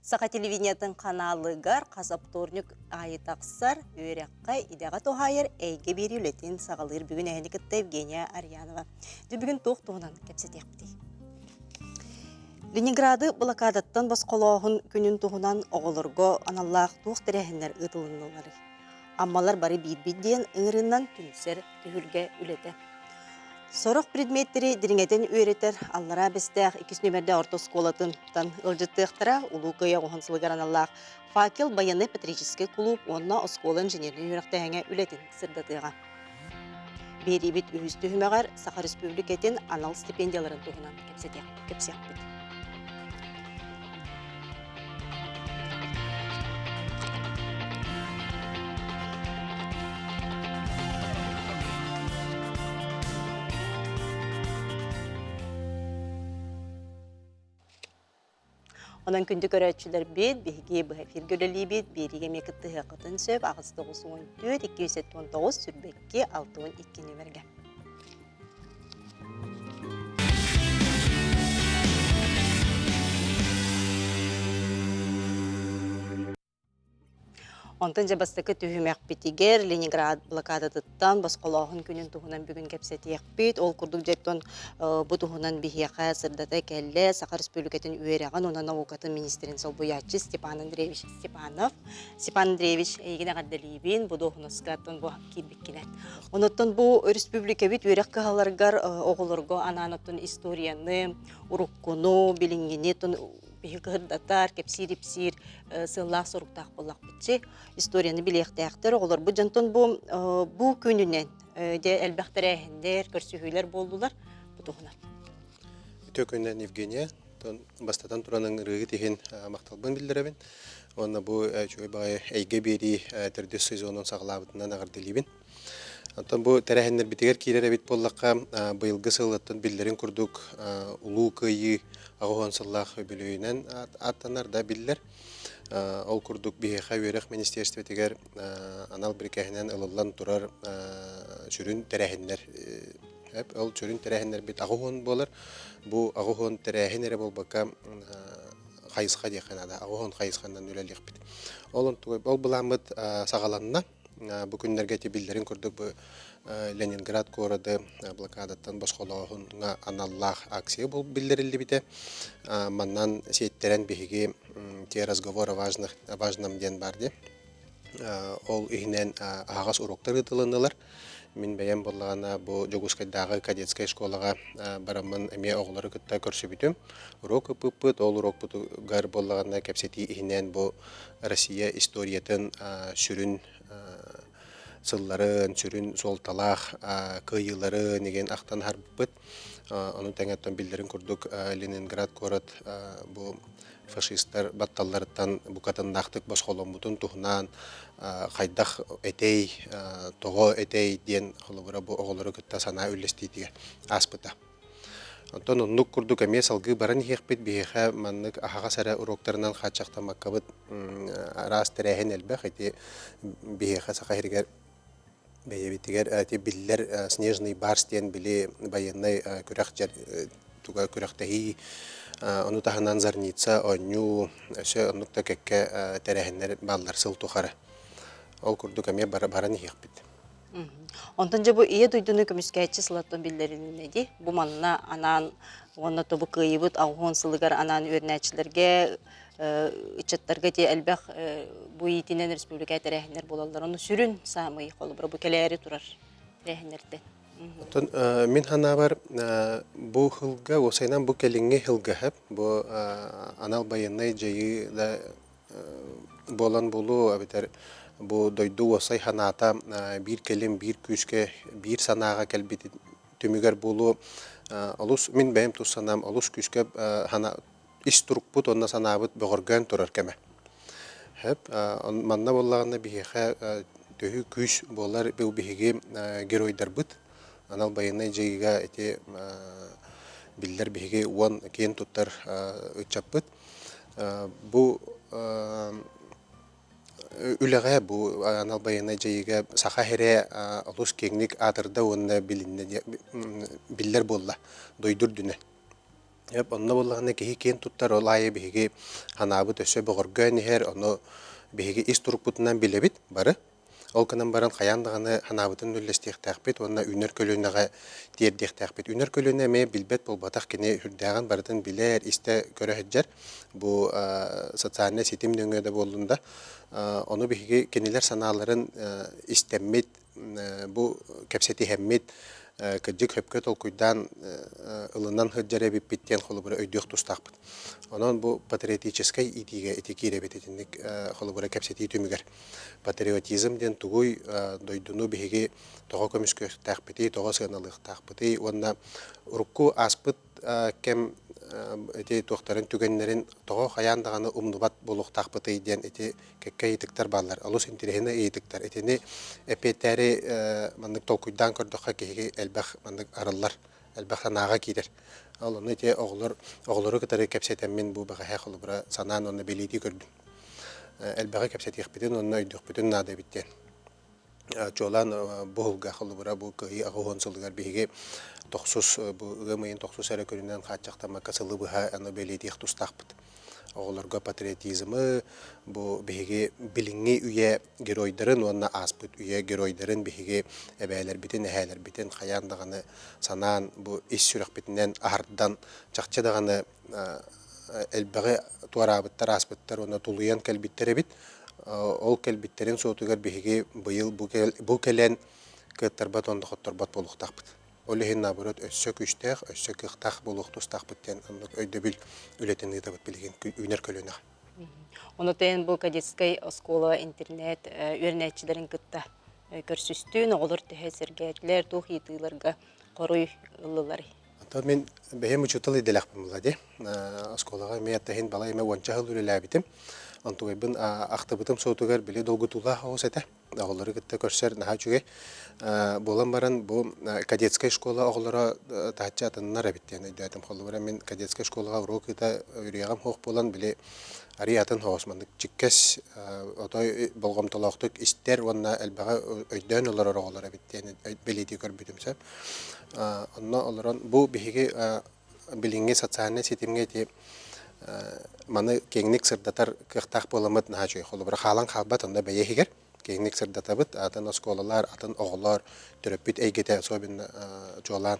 Саха телевидениетын ханаалыгар хас оптуорньук аайы тахсар, үөрэххэ, идэҕэ туһаайар эйгэ биэрии үлэтин саҕалыыр бүгүн эһини кытта Евгения Арьянова. Дьэ бүгүн туох туһунан кэпсэтиэхпитий? Ленинграды блокадаттан босхолооһун күнүн туһунан оҕолорго аналлаах туох тэрээһиннэр ыытылынныларый? Аммалар бары биирбит диэн ыҥырыынан түмсэр түһүлгэ үлэтэ. Сорох предметтэри дириҥэтэн үөрэтэр Аллараа Бэстээх иккис нүөмэрдээх орто оскуолатыттан ыалдьыттыахтара Улуу Кыайа оҕоһун сылыгар аналлаах «Факел» байыаннай-патриотическай кулууп уонна оскуола инженернэй үөрэхтээһиҥэ үлэтин сырдатыаҕа. Биэриибит үһүс түһүмэҕэр Саха Республикатын анал стипендияларын туһунан кэпсиэхпит. Онон күндү көрөөччүлэрбит, биһиги быһа эфиргэ үлэлиибит, биэриигэ эмиэ кыттыһыаххытын сөп 894 279 22 62 нүмергэ. Онтон дьэ бастакы түһүмэхпитигэр Ленинград блокадатыттан босхолооһун күнүн туһунан бүгүн кэпсэтиэхпит. Ол курдук дьэ бу туһунан биһиэхэ сырдата кэллэ Саха Республикатын үөрэҕин уонна наукатын министрин солбуйааччы Степан Андреевич Степанов. Степан Андреевич, эйигин эҕэрдэлиибин, бу дуоһунаска бу киирбиккинэн. Онуттан бу республикабыт үөрэх кыһаларыгар оҕолорго анаан оттон историяны, уруккуну, билиҥҥини биһи кыһырдатар, кэпсиир-ипсиир сыаллаах-соруктаах буоллахпытчы историяны билиэхтээхтэр. Оҕолорбут дьонтон бу бу күнүнэн дьэ элбэх тэрээһиннэр, көрсүһүүлэр буоллулар бу туһунан. Үтүө күнүнэн Евгения. Бастатан туран ыҥырыыгыт иһин махталбын биллэрэбин. Уонна бу үчүгэй баҕайы эйгэ биэрии төрдүс сезонун саҕалаабытынан эҕэрдэлиибин. Оттон бу тэрээһиннэрбитигэр киирэр эбит буоллахха, быйылгы сылыттан биллэрин курдук Улуу Кыайыы 80 сыллаах үбүлүөйүнэн ааттанар да биллэр. Ол курдук биһиэхэ үөрэх министиэристибэтигэр анал бирикээһинэн ылыллан турар сүрүн тэрээһиннэр ол сүрүн тэрээһиннэрбит 80 буолар. Бу 80 тэрээһин эрэ буолбакка хайысха диэххэ наада. 80 хайысханан үлэлиэхпит. Ол ол былааммыт саҕаланна. Бу күннэргэ ити биллэрин курдук бу Ленинград куораты блокадаттан босхолооһуҥҥа аналлаах акция биллэриллибитэ. Маннан сиэттэрэн биһиги те разговор о важных, о важном диэн баар дии. Ол иһинэн аһаҕас уруоктар ыытылыннылар. Мин бэйэм буоллаҕына бу Дьокуускайдааҕы кадетскай школаҕа бараммын эмиэ оҕолору кытта көрсүбүтүм. Уруок ыппыппыт, ол уруокпутугар буоллаҕына кэпсэтии иһинэн бу Россия историятын сүрүн сылларын, сүрүн суолталаах кыайыыларын игин ахтан аһарбыппыт. Ону тэҥэ биллэрин курдук Ленинград куорат бу фашистар батталларыттан букатыннаахтык босхоломмутун туһунан хайдах этэй, тоҕо этэй диэн холобура бу оҕолору кытта санаа үллэстиитигэр ааспыта. Оттон оннук курдук эмиэ салгыы баран иһиэхпит биһиэхэ маннык аһаҕас эрэ уруоктарынан хааччахтаммаккабыт араас тэрээһин элбэх ити биһиэхэ Саха сиригэр бэйэбитигэр ити биллэр Снежный барс диэн били байыаннай күрэх туга күрэхтэһии ону таһынан Зарница оонньуу өссө оннук да кэккэ тэрээһиннэр бааллар сыл тухары ол курдук эмиэ баран иһиэхпит. Онтон дьэ бу Ийэ дойдуну көмүскээччи сылаттан биллэрилиннэ дии. Бу манна анаан уонна тобу кыайыбыт 80 сылыгар анаан үөрэнээччилэргэ ыччаттарга ити элбэх бу иитинэн республика тэрээһиннэр буолаллар. Ону сүрүн саамай холобура бу кэлээри турар тэрээһиннэртэн. Оттон мин санаабар бу сылга, уопсайынан бу кэлиҥҥи сылга бу анал байыаннай дьайыы да буолан буолуо эбэтэр бу дойду уопсай санаата биир кэлим, биир күүскэ, биир санааҕа кэлбит түмүгэр буолуо олус мин бэйэм тус санаам олус күүскэ ис турукпут уонна санаабыт бөҕөргөөн турар кэмэ. Сөп. Манна буоллаҕына биһиэхэ төһүү күүс буолар бу биһиги геройдарбыт. Анал байыаннай дьайыыга ити биллэр биһиги уон киэн туттар ыччаппыт. Бу үлэҕэ бу анал байыаннай дьайыыга Саха сирэ олус киэҥник аатырда уонна билиннэ биллэр буолла дойду үрдүнэн. Онно буоллаҕына киһи киэн туттар, ол аайы биһиги санаабыт өссө бөҕөргөөн иһэр, ону биһиги ис турукпутунан билэбит бары. Ол гынан баран хайаан даҕаны санаабытын үллэстиэхтээхпит уонна үүнэр көлүөнэҕэ тиэрдиэхтээхпит. Үүнэр көлүөнэ эмиэ билбэт буолбатах, кини сүрдээҕин барытын билэр, истэ көрө сылдьар. Бу социальнай ситим нөҥүө да буоллун да, ону биһиги кинилэр санааларын истэммит, бу кэпсэтиһэммит, кырдьык сөпкө толкуйдаан ылынан сылдьар эбиппит диэн холобура өйдүөх тустаахпыт. Онон бу патриотическай иитиигэ ити киирэбит итинник холобура кэпсэтии түмүгэр. Патриотизм диэн тугуй, дойдуну биһиги тоҕо көмүскүөхтээхпитий, тоҕо сыаналыахтаахпытый уонна урукку ааспыт кэм ити туохтарын түгэннэрин тоҕо хайаан даҕаны умнубат буолуохтаахпытый диэн ити кэккэ ыйытыктар бааллар. Олус интэриэһинэй ыйытыктар. Итини эппиэттээри маннык толкуйдаан көрдөххө киһиги элбэх маннык арыллар, элбэх санааҕа киирэр. Ол ону ити оҕолор оҕолору кытары кэпсэтэммин бу бэҕэһээ холобура санаан уонна бэлиэтии көрдүм. Элбэҕи кэпсэтиэхпитин уонна өйдүөхпүтүн наада эбит диэн. Чуолаан бу сылга холобура бу Кыайыы 80 сылыгар биһиги тохсус бу ыам ыйын тохсус эрэ күнүнэн хааччахтаммакка сылы быһа аны бэлиэтиэх тустаахпыт. Оҕолорго патриотизмы, бу биһиги билиҥҥи үйэ геройдарын уонна ааспыт үйэ геройдарын биһиги эбээлэрбитин, эһээлэрбитин хайаан даҕаны санаан бу ис сүрэхпитинэн аһардан чахчы даҕаны элбэҕи туораабыттар, ааспыттар уонна тулуйан кэлбиттэр эбит. Ол кэлбиттэрин суотугар биһиги быйыл бу кэлэн кыаттарбат уонна хотторбот буолуохтаахпыт. Ол иһин наоборот өссө күүстээх, өссө кыахтаах буолуох тустаахпыт диэн оннук өйдөбүл үлэтин ыытабыт билигин үүнэр көлүөнэҕэ. Ону тээн бу кадетскай оскуола интернет үөрэнээччилэрин кытта көрсүстүүн, оҕолор төһө сэргээтилэр, туох ыйытыыларга хоруй ыллылар? Оттон мин бэйэм учуутал идэлээхпин буолла дии. Оскуолаҕа эмиэ аттаһын балай эмэ уонча сыл үлэлээбитим. Онтугайбын ахтыбытым суотугар били долгутуулаах оҕус этэ. Оҕолору кытта көрсөр наһаа үчүгэй. Буолан баран бу кадетскай школа оҕолоро таһыччы атыннар эбит диэн өйдөөтүм. Холобура мин кадетскай школаҕа уруок ыыта үөрүйэҕим суох буолан били арыый атын соҕус маннык чиккэс отой болҕомтолоохтук истэр уонна элбэҕи өйдөөн олорор оҕолор эбит диэн бэлиэтии көрбүтүм сөп. Онно олорон бу биһиги билиҥҥи социальнай ситимҥэ ити маны киэҥник сырдатар кыахтаах буоламмыт наһаа үчүгэй. Холобура хаалан хаалбат онно бэйэ иһигэр киэҥник сырдатабыт. Атын оскуолалар, атын оҕолор, төрөппүт эйгэтэ особенно чуолаан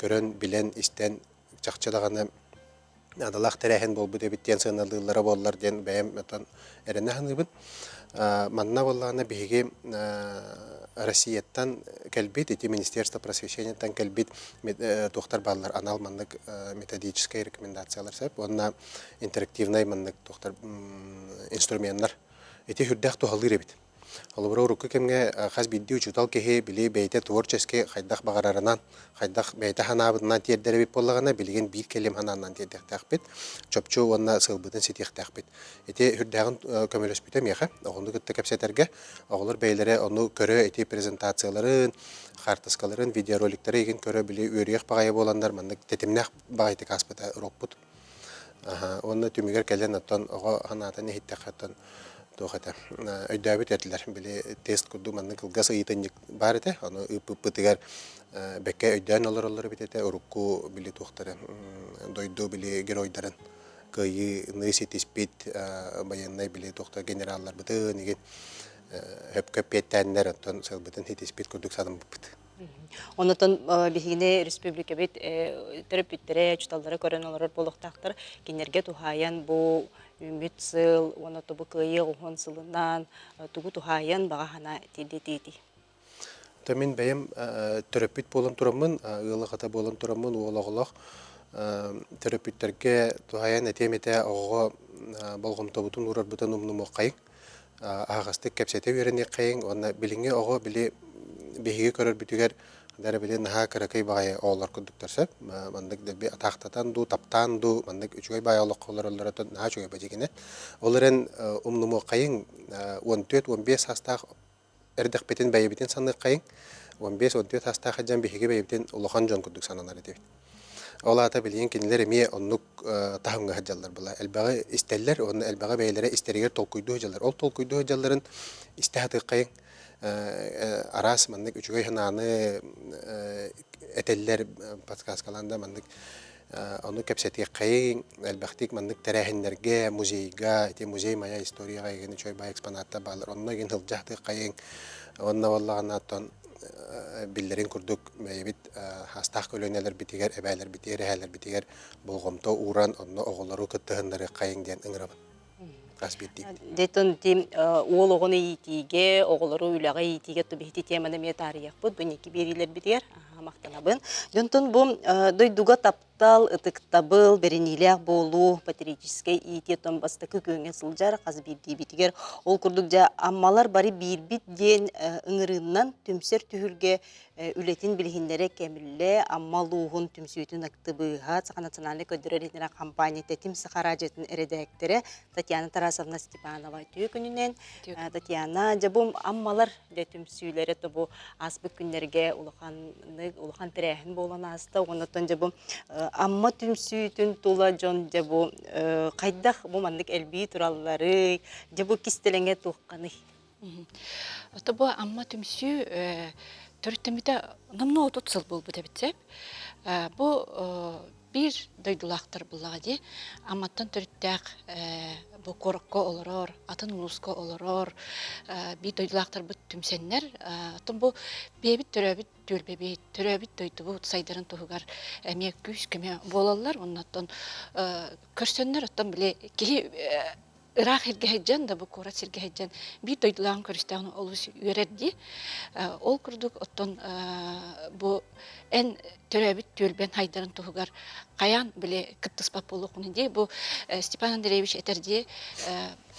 көрөн, билэн, истэн чахчы даҕаны наадалаах тэрээһин буолбут эбит диэн сыаналыыллара буоллар диэн бэйэм отон эрэнэ саныыбын. Манна буоллаҕына биһиги Россияттан кэлбит, ити Министерство просвещениеттан кэлбит туохтар бааллар анал маннык методическай рекомендациялар сөп уонна интерактивнай маннык туохтар инструменнар ити сүрдээх туһалыыр эбит. Холобура, урукку кэмҥэ хас биирдии учуутал киһи били бэйэтэ творчески хайдах баҕарарынан, хайдах бэйэтэ санаабытынан тиэрдэр эбит буоллаҕына, билигин биир кэлим санаанан тиэрдиэхтээхпит, чопчу уонна сыалбытын ситиэхтээхпит. Ити сүрдээҕин көмөлөспүтэ миэхэ, оҕону кытта кэпсэтэргэ. Оҕолор бэйэлэрэ ону көрө, ити презентацияларын, хаартыскаларын, видеороликтары игин көрө били үөрүйэх баҕайы буоланнар маннык тэтимнээх баҕайытык ааспыта урокпут. Уонна түмүгэр кэлэн оттон оҕо санаатын иһиттэххэ оттон туох этэ өйдөөбүт этилэр. Били тест курдук маннык кылгас ыйытынньык баар этэ. Ону ыыппыппытыгар бэккэ өйдөөн олороллор эбит этэ. Урукку били туохтары дойду били геройдарын кыайыыны ситиспит байыаннай били туохта генералларбытын игин хөпкө эппиэттээннэр оттон сыалбытын ситиспит курдук санаммыппыт. Онотон биһигини республикабыт төрөппүттэрэ, учууталлара көрөн олорор буолуохтаахтар. Кинилэргэ туһаайан бу үүммүт сыл уонна бу кыайыы уһун сылынан тугу туһаайан баҕа санаа тиэрдиэтиитий? То мин бэйэм төрөппүт буолан тураммын, ыал аҕата буолан тураммын, уол оҕолоох төрөппүттэргэ туһаайан этиэм этэ оҕоҕо болҕомтобутун уурарбытын умнумуоххайыҥ. Аһаҕастык кэпсэтэ үөрэниэххэйиҥ уонна билиҥҥи оҕо били биһиги көрөрбүтүгэр дара били наһаа кыракый баҕайы оҕолор курдуктар сөп маннык дэлби атаахтатан дуу таптаан дуу маннык үчүгэй баайы олоххо олороллоро наһаа үчүгэй бадьыгинэ ол эрэн умнумуоххайыҥ 14-15 саастаах эрдэхпитин бэйэбитин саныаххайыҥ. 15-14 саастаах дьон биһиги бэйэбитин улахан дьон курдук сананар этибит. Ол аата билигин кинилэр эмиэ оннук таһымҥа сылдьаллар була. Элбэҕи истэллэр уонна элбэҕи бэйэлэрэ истэригэр толкуйдуу сылдьаллар. Ол толкуйдуу сылдьалларын истэ сатыаххайыҥ. Араас маннык үчүгэй санааны этэллэр, подсказкалаан да маннык. Ону кэпсэтиэххэйиҥ, элбэхтик маннык тэрээһиннэргэ, музейга, ити музей моя историяҕа игин үчүгэй баай экспонаттар бааллар, онно игин сылдьа сатыаххайыҥ. Уонна буоллаҕына оттон биллэрин курдук бэйэбит хаастаах көлүөнэлэрбитигэр, эбээлэрбитигэр, эһээлэрбитигэр болҕомто ууран, онно оҕолору кыттыһыннарыаххайыҥ диэн ыҥырабын. Хас биирдиибит. Дэтон тим уол оҕону иитиигэ, оҕолору үлэҕэ иитиигэ тубиһити теманы эмиэ таарыйыахпыт бу инники биэриилэрбитигэр махтанабын. Дьонтон бу дойдуга таптал, ытыктабыл, бэриниилээх буолуу, патриотическай иитии оттон бастакы күөҥҥэ сылдьар хас биирдиибитигэр ол курдук дьэ Аммалар бары биирбит диэн ыҥырыыннан түмсэр түһүлгэ үлэтин билиһиннэрэ кэмиллэ Амма улууһун түмсүүтүн актыбыыһа, Саха национальнай көрдөрөр иһитиннэрэр хампаанньа Тэтим Саха араадьыйатын эрэдээктэрэ Татьяна Тарасовна Степанова үтүө күнүнэн. Татьяна, дьэ бу Аммалар дьэ түмсүүлэрэ то бу ааспыт күннэргэ улаханнык улахан тэрээһин буолан ааста. Оннуттан дьэ бу Амма түмсүүтүн тула дьон дьэ бу хайдах бу маннык элбии туралларый, дьэ бу кистэлэҥэ туохханый? Ото бу Амма түмсүү төрүттэммитэ номнуо 30 сыл буолбут эбит сөп. Бу биир дойдулаахтар буллаҕа дии. Амматтан төрүттээх бу куоракка олорор, атын улууска олорор биир дойдулаахтарбыт түмсэннэр, оттон бу бэйэбит төрөөбүт түөлбэбит, төрөөбүт дойдубут сайдарын туһугар эмиэ күүс-көмө буолаллар. Оннуттан көрсөннөр, оттон били киһи ыраах сиргэ сылдьан да бу куорат сиргэ сылдьан биир дойдулааҕын көрүстэҕин олус үөрэр дии. Ол курдук оттон бу эн төрөөбүт түөлбэн хайдарын туһугар хайаан били кыттыспат буолуоххунуй дии. Бу Степан Андреевич этэр дии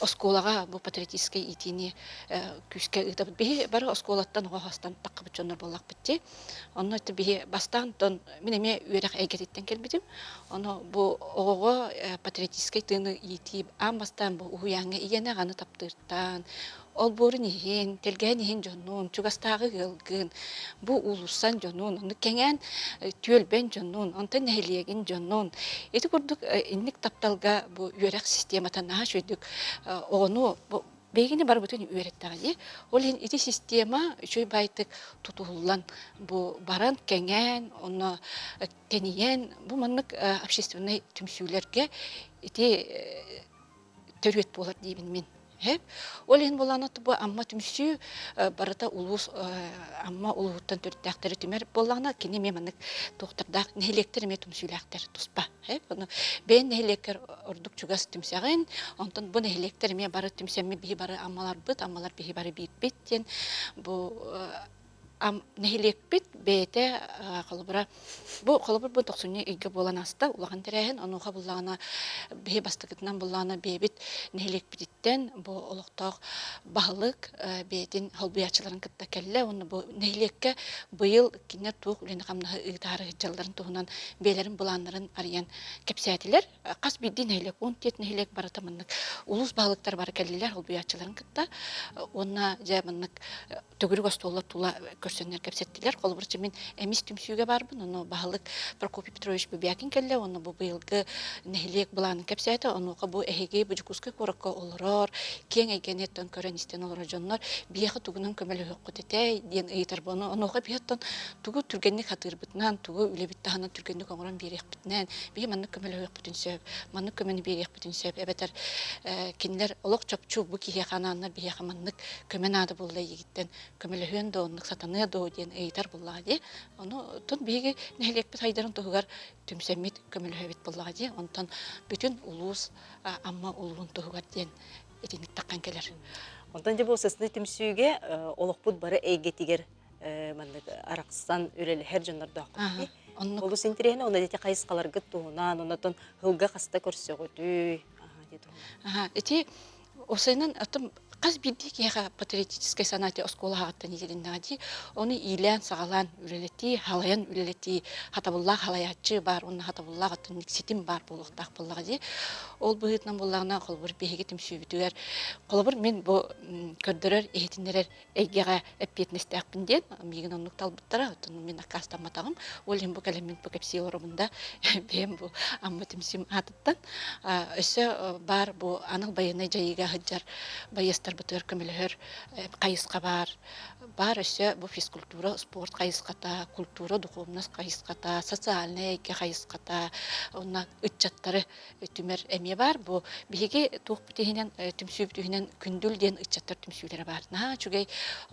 оскуолаҕа бу патриотическай иитиини күүскэ ыытабыт. Биһи бары оскуолаттан оҕо хастан таххыбыт дьоннор буоллахпыт дии. Онно биһи бастаан тон мин эмиэ үөрэх эйгэтиттэн кэлбитим. Ону бу оҕоҕо патриотическай тыыны иитии аан бастаан бу уһуйааҥҥа ийэни аҕаны таптыыртан, олбуорун иһин, тэлгэһэн иһин дьоннуун, чугастааҕы ыалгын, бу уулуссан дьонун, ону кэҥээн түөлбэн дьонун, онтон нэһилиэгин дьонун. Ити курдук инник тапталга бу үөрэх системата наһаа үчүгэйдик оҕону бу Биһигини барыбытын үөрэттэҕэ дии. Ол иһин ити система үчүгэй баайтык тутуһуллан бу баран кэҥээн, онно тэнийэн бу маннык общественнай түмсүүлэргэ ити төрүөт буолар диибин мин. Ол иһин буолаана бу Амма түмсүү барыта улуус Амма улууһуттан төрүттээхтэри түмэр буоллаҕына кини эмиэ маннык туохтардаах нэһилиэктэр эмиэ түмсүүлээхтэр туспа. Ону бэйэн нэһилиэккэр ордук чугас түмсэҕин, онтон бу нэһилиэктэр эмиэ бары түмсэммит биһи бары Аммаларбыт, Аммалар биһи бары биирбит диэн бу нэһилиэкпит бэйэтэ холобура бу холобур бу тохсунньу ыйга буолан ааста улахан тэрээһин онуоха буллаҕына биһи бастакытынан буллаҕына бэйэбит нэһилиэкпититтэн бу олохтоох баһылык бэйэтин холбуйааччыларын кытта кэллэ уонна бу нэһилиэккэ быйыл кинилэр туох үлэни-хамнаһы ыытаары сылдьалларын туһунан бэйэлэрин былааннарын арыйан кэпсээтилэр. Хас биирдии нэһилиэк, 14 нэһилиэк барыта маннык улуус баһылыктара бары кэллилэр холбуйааччыларын кытта уонна дьэ маннык төгүрүк остуоллар тула көрсөннөр кэпсэттилэр. Холобур, мин эмис түмсүүгэ баарбын, ону баһылык Прокопий Петрович Бубякин кэллэ уонна бу быйылгы нэһилиэк былаанын кэпсээтэ. Онуоха бу эһиги бу Дьокуускай куоракка олорор, киэҥ эйгэни оттон көрөн-истэн олорор дьоннор биһиэхэ тугунан көмөлөһүөххүт этэй диэн ыйытар. Ону онуоха биһи оттон тугу түргэнник хатыырбытынан, тугу үлэбит таһынан түргэнник оҥорон биэриэхпитинэн, биһи маннык көмөлөһүөхпүтүн сөп, маннык көмөнү биэриэхпитин сөп эбэтэр кинилэр олох чопчу бу киһиэхэ анааннар биһиэхэ маннык көмө наада буолла эйигиттэн көмөлөһүөн дуо, оннук сатаныа дуо диэн ыйытар буоллаҕа дии. Ону тун биһиги нэһилиэкпит хайдарын туһугар түмсэммит көмөлөһөбүт буоллаҕа дии. Онтон бүтүн улуус Амма улууһун туһугар диэн итинник таххан кэлэр. Онтон дьэ бу сысны түмсүүгэ олохпут бары эйгэтигэр маннык арахсан үлэлэһэр дьоннордооххут дии. Олус интэриэһинэй, онно ити хайысхаларгыт туһунан, оннотон һылга хаста көрсөҕүтүй? Ити Осайынан атын хас биирдии киһиэхэ патриотическай санаа оскуола аҕыттан иитилиннэҕэ дии. Ону иилээн-саҕалаан үлэлэтии, халайан үлэлэтии, хатабыллаах халайааччы баар уонна хатабыллаах оттон ситим баар буолуохтаах буоллаҕа дии. Ол быһыытынан буоллаҕына, холобур, биһиги түмсүүбүтүгэр, холобур, мин бу көрдөрөр, иһитиннэрэр эйгэҕэ эппиэтинэстээхпин диэн миигин оннук талбыттара, оттон мин аккаастамматаҕым. Ол иһин бу кэлэммин бу кэпсии олоробун да, бэйэм бу Амма түмсүүм аатыттан. Өссө баар бу анал байыаннай дьайыыга сылдьар байыастарбытыгар көмөлөһөр хайысха баар. Баар өссө бу физкультура, спорт хайысхата, культура, духовность хайысхата, социальнай эйгэ хайысхата, уонна ыччаттары түмэр эмиэ баар. Бу биһиги туохпут иһинэн, түмсүүбүт иһинэн Күндүл диэн ыччаттар түмсүүлэрэ баар. Наһаа үчүгэй.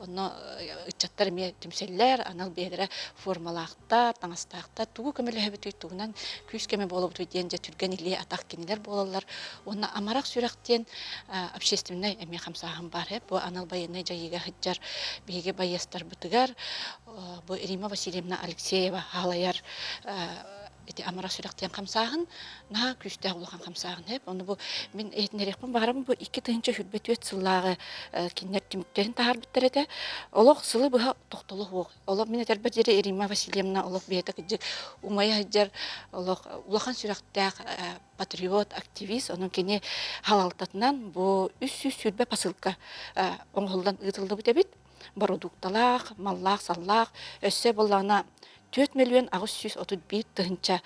Онно ыччаттар эмиэ түмсэллэр, анал бэйэлэрэ формалаахтар, таҥастаахтар. Тугу көмөлөһөбүтүй, тугунан күүс-көмө буолабытый диэн дьэ түргэн илии-атах кинилэр буолаллар. Уонна амарах сүрэх диэн общественнай эмиэ хамсааһын баар. Бу анал байыаннай дьайыыга сылдьар биһиги байыастарбытыгар бу Рима Васильевна Алексеева халайар ити амара сүрэх диэн хамсааһын наһаа күүстээх улахан хамсааһын эп. Ону бу мин иһитиннэриэхпин баҕарабын бу 2024 сыллааҕы кинилэр түмүктэрин таһаарбыттар этэ. Олох сылы быһа тохтоло суох. Олох мин этэрбэр диэри Римма Васильевна олох бэйэтэ кырдьык умайа сылдьар олох улахан сүрэхтээх патриот, активист. Онон кини халалтатынан бу 320 посылка оҥоһуллан ыытыллыбыт эбит. Бородуукталаах, маллаах-саллаах, өссө буоллаҕына 4 миллион 831 тыһыынча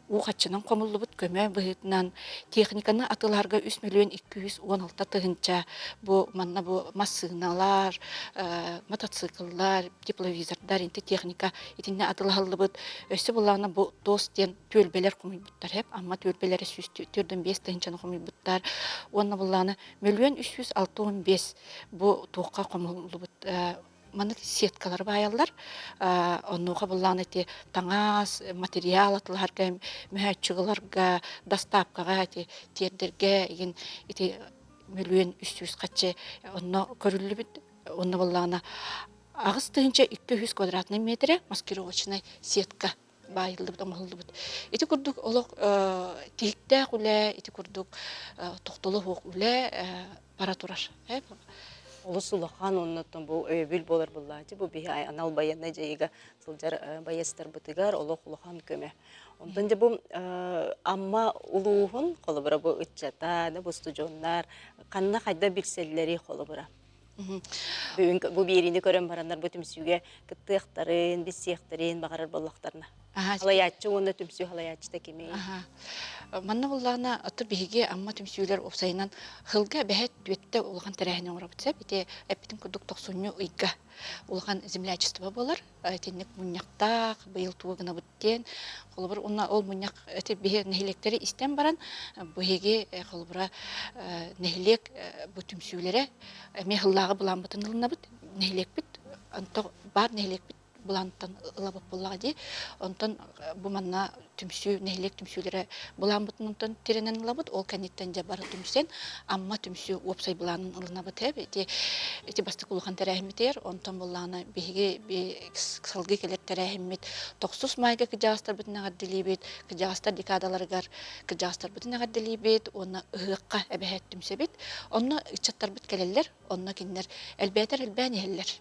уу хаччынан хомуллубут көмө быһыытынан техниканы атыылаһарга 3 миллион 216 тыһыынча бу манна бу массыыналар, мотоцикллар, тепловизордар, инти техника итиннэ атыылаһыллыбыт. Өссө буоллаҕына бу ТОС диэн түөлбэлэр хомуйбуттар эп Амма түөлбэлэрэ 145 тыһыынчаны хомуйбуттар уонна буллааны мөлүөн 365 бу туохха хомуллубут маннык сеткалары баайаллар оннуоха буллаан ити таҥас материал атылаһарга мөһөөччү доставкаҕа ити тиэрдэргэ игин ити мөлүөн 300 хаччы онно көрүллүбүт онно буллаана 8200 квадратный метрэ маскировочнай сетка баайыллыбыт, оҥоһуллубут. Ити курдук олох тиһиктээх үлэ, ити курдук тохтоло суох үлэ бара турар. Олус улахан оннуттан бу өйөбүл буолар буоллааччы бу биһи анал байыаннай дьайыыга сылдьар байыастарбытыгар олох улахан көмө. Онтон дьэ бу Амма улууһун холобура бу ыччата, бу устудьуоннар ханна хайда билсэллэрий холобура? Бүгүн бу биэриини көрөн бараннар бу түмсүүгэ кыттыахтарын, билсиэхтэрин баҕарар буоллахтарына. Халайааччы уонна түмсүү халайааччыта кимий? Манна буллаҕына, оттон биһиги Амма түмсүүлэр уопсайынан сылга бэһэт түөттэ улахан тэрээһини оҥоробут сөп. Ити эппитим курдук тохсунньу ыйга улахан землячество буолар. Итинник мунньахтаах, быйыл тугу гынабыт диэн. Холобур, уонна ол мунньах ити биһи нэһилиэктэри истэн баран, биһиги холобура нэһилиэк бу түмсүүлэрэ эмиэ сыллааҕы былааммытын ылынабыт. Нэһилиэкпит онто баар нэһилиэкпит былаантан ылабыт буоллаҕа дии. Онтон бу манна түмсүү, нэһилиэк түмсүүлэрэ былааммытын онтон тирэнэн ылабыт. Ол кэнниттэн дьэ бары түмсэн Амма түмсүү уопсай былаанын ылынабыт. Ити, ити бастакы улахан тэрээһиммитигэр. Онтон буоллаҕына биһиги салгыы кэлэр тэрээһиммит тохсус маайга кырдьаҕастарбытын эҕэрдэлиибит, кырдьаҕастар декадаларыгар кырдьаҕастарбытын эҕэрдэлиибит уонна ыһыахха эбэһээт түмсэбит. Онно ыччаттарбыт кэлэллэр, онно кинилэр элбээтэр элбээн иһэллэр.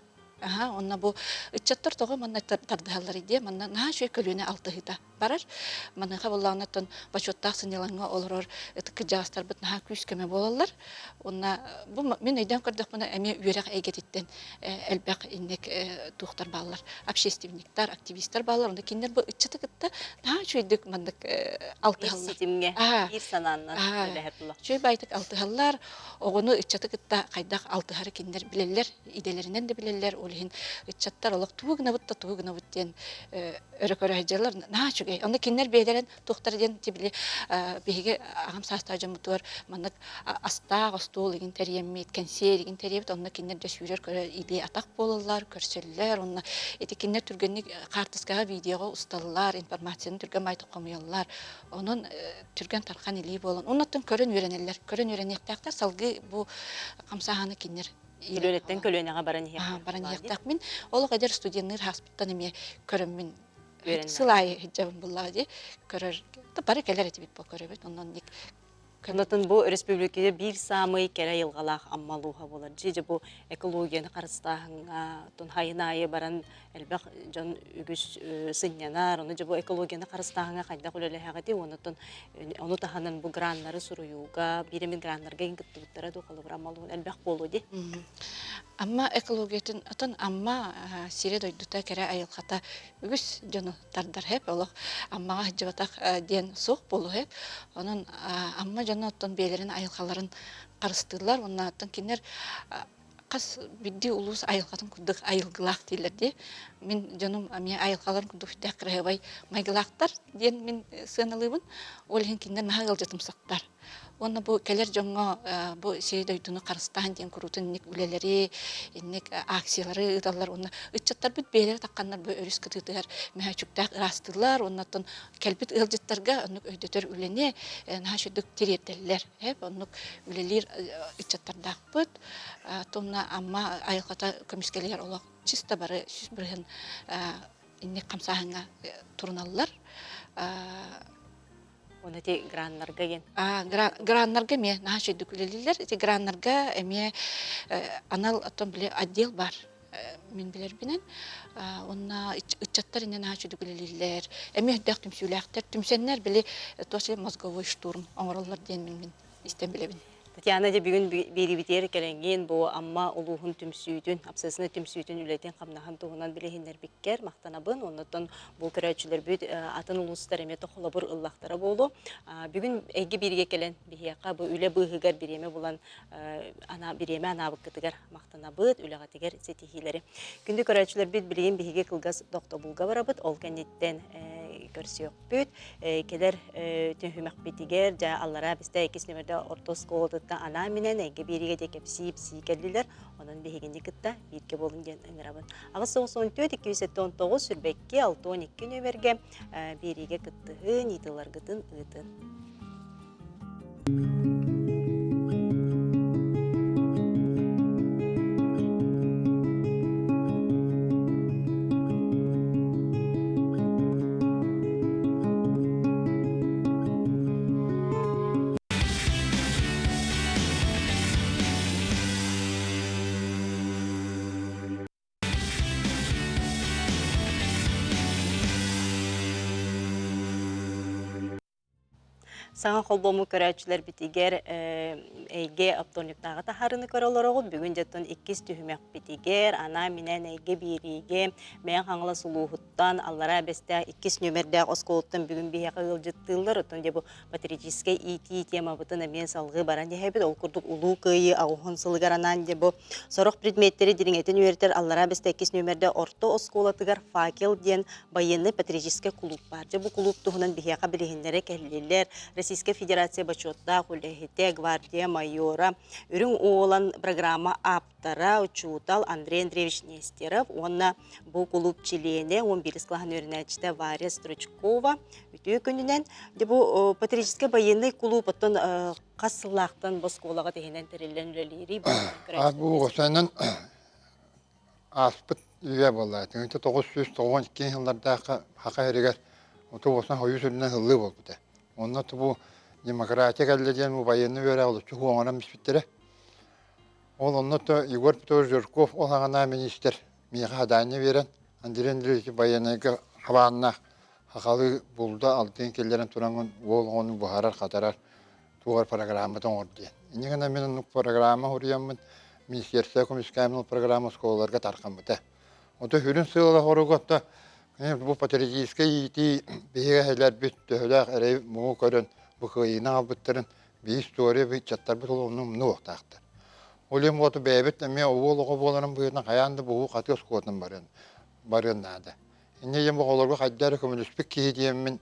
Аха, онно бу ыччаттар тоҕо манна тардыһаллар диye, манна наһаа үчүгэй көлүөнэ алтыһыыта барар. Маныаха буоллаҕына оттон бочуоттаах сынньалаҥҥа олорор ытык кырдьаҕастарбыт наһаа күүс-көмө буолаллар. Уонна бу мин өйдөөн көрдөхпүнэ эмиэ үөрэх эйгэтиттэн элбэх инник туохтар бааллар. Общественниктар, активистар бааллар. Онно кинилэр бу ыччаты кытта наһаа үчүгэйдик маннык алтыһаллар. Биир ситимҥэ, биир санааннан үлэһэр Үчүгэй баайтык алтыһаллар. Оҕону ыччаты кытта хайдах алтыһары кинилэр билэллэр. Идэлэринэн да билэллэр, ол иһин ыччаттар олох тугу гынабыт да тугу гынабыт диэн өрө көрө сылдьаллар. Наһаа үчүгэй. Онно кинилэр бэйэлэрин туохтара диэн били биһиги аҕам саастаах дьоммутугар маннык астаах остуол игин тэрийэммит, кэнсиэр игин тэрийэбит, онно кинилэр дьэ сүүрэр көрө илии атах буолаллар, көрсөллөр, онно ити кинилэр түргэнник хаартыскаҕа, видеоҕа усталлар, информацияны түргэн баайтык хомуйаллар. Онон түргэн тархан илии буолан, оннуттан көрөн үөрэнэллэр. Көрөн үөрэниэхтээхтэр, салгыы бу хамсааһыны кинилэр Көлүөнэттэн көлүөнэҕэ баран иһиэхтээх. Баран иһиэхтээх. Мин олох эдэр студенныыр хааспыттан эмиэ көрөммүн сыл аайы сылдьабын буллаҕа дии. Көрөр бары кэлэр этибит бу көрөбүт. Онон ник Онотон бу республикада биир саамай кэрэ айылҕалаах Амма улууһа буолар. Дьэ бу экологияны харыстааһыҥҥа, оттон хайын аайы баран элбэх дьон үгүс сынньанар. Ону дьэ бу экологияны харыстааһыҥҥа хайдах үлэлэһэҕитий? Онотон ону таһынан бу граннары суруйууга, биир эмит граннарга иҥ кыттыбыттара дуу, холобура Амма улууһун элбэх буолуо дии. Амма экологиятын, отон Амма сирэ-дойдута, кэрэ айылҕата үгүс дьону тардар хэп олох Аммаҕа сылдьыбатах диэн суох буолуо хэп. Онон Амма дьоно оттон бэйэлэрин айылҕаларын харыстыыллар уонна оттон кинилэр. Хас биирдии улуус айылҕатын курдук айылгылаах дииллэр дии. Мин дьонум эмиэ айылҕаларын курдук сүрдээх кыраһыабай майгылаахтар диэн мин сыаналыыбын. Ол иһин кинилэр наһаа ыалдьытымсахтар. Уонна бу кэлэр дьоҥҥо бу сири-дойдуну харыстаан диэн куруутун инник үлэлэри, инник акциялары ыыталлар уонна ыччаттарбыт бэйэлэрэ тахханнар бу өрүс кытыытыгар мөһөөччүктээх ыраастыыллар уонна оттон кэлбит ыалдьыттарга оннук өйдөтөр үлэни наһаа үчүгдүк тириэрдэллэр. Оннук үлэлиир ыччаттардаахпыт. Тонна Амма айылҕата көмүскэлигэр олох чисто бары 100% инник хамсааһыҥҥа туруналлар. Оны ити граннарга ген. Граннарга эмиэ наһаа үчүгдүк үлэлииллэр. Ити граннарга эмиэ анал оттон били отдел бар мин билэрбинэн. Онно ыччаттар иннэ наһаа үчүгдүк үлэлииллэр. Эмиэ өйдөөх түмсүүлээхтэр. Түмсэннэр били туос мозговой штурм оҥороллор диэн мин истэн билэбин. Татьяна дьэ бүгүн биэриибитигэр кэлэҥҥин бу Амма улууһун түмсүүтүн, общественнай түмсүүтүн үлэтин-хамнаһын туһунан билиһиннэрбиккэр махтанабын. Оннуттан бу көрөөччүлэрбит атын улуустар эмиэ холобур ыллахтара буолуо. Бүгүн эйгэ бииргэ кэлэн биһиэхэ бу үлэ быыһыгар бириэмэ булан бириэмэ анаабыккытыгар махтанабыт, үлэҕитигэр ситиһиилэри. Күндү көрөөччүлэрбит билигин биһиги кылгас тохтобулга барабыт. Ол кэнниттэн көрсүөхпүт. Кэлэр түһүмэхпитигэр дьэ аллараа бистэ иккис нүмердэ орто оскуолатыттан анаан-минээн эйгэ биэриигэ диэ кэпсии-ипсии кэллилэр. Онон биһигини кытта бииргэ буолун диэн ыҥырабын. 894 279 сүрбэкки 62 нүөмэргэ биэриигэ кыттыһын, ыйытыыларгытын ыытын. Саҥа холбоммут көрөөччүлэрбитигэр эйгэ оптуорунньуктааҕы таһаарыыны көрө олороҕут. Бүгүн дьэ иккис түһүмэхпитигэр анаан-минээн эйгэ биэриигэ Мэҥэ Хаҥалас улууһуттан Аллараа Бэстээх иккис нүөмэрдээх оскуолаттан бүгүн биһиэхэ ыалдьыттыыллар. Оттон дьэ бу патриотическай иитии темабытын эмиэ салҕыы баран иһэбит. Ол курдук Улуу Кыайыы аҕыһын сылыгар анаан дьэ бу сорох предметтэри дириҥэтин үөрэтэр Аллараа Бэстээх иккис нүөмэрдээх орто оскуолатыгар «Факел» диэн военнай-патриотическай кулууп баар. Дьэ бу кулууп туһунан биһиэхэ билиһиннэрэ кэллилэр. Российскай Федерация бочуоттаах үлэһитэ, гвардия майора, Үрүҥ Уолан программа ааптара, учуутал Андрей Андреевич Нестеров уонна бу кулууп чилиэнэ, 11 кылааһын үөрэнээччитэ Варя Стручкова үтүө күнүнэн. Дьэ бу патриотическай военный кулууп оттон хас сыллаахтан бу оскуолаҕа тиһинэн тэриллэн үлэлиирий? Бу оҕусанан Ааспыт үйэ буолла. 1992 сыллардаахха Саха сиригэр оту-уосна хойуу сүрүнэн ыллыы буолбута. Онно бу демократия кэллэ диэн бу байыаннай үөрэх олоччу оҥорон биспиттэрэ. Ол онно то Егор Петрович Жирков ол саҕана миниистир миэхэ хадаанньа биэрэн Андрей Андреевич байыаннайга хабааннаах сахалыы булда алтын киллэрэн тураҥҥын уол оҕону буһарар-хатарар туох программата оҥор диэн. Инньэ гынан мин оннук программа суруйаммын министерство көмүскээммин ол программа оскуолаларга тарҕаммыта. Ото сүрүн сыала соруга бу патриотическай иитии биһиги эһэлэрбит төһөлөөх эрэй муҥу көрөн бу кыайыыны аҕалбыттарын биир история ыччаттарбыт ол онну умнуохтаахтар. Ол иһин буоту бэйэбит эмиэ уол оҕо буоларын быһыытынан хайаан да буһуу хатыы оскуолатын барыан барыан наада. Инньэ диэн бу оҕолорго хайдах эрэ көмөлөспүт киһи диэммин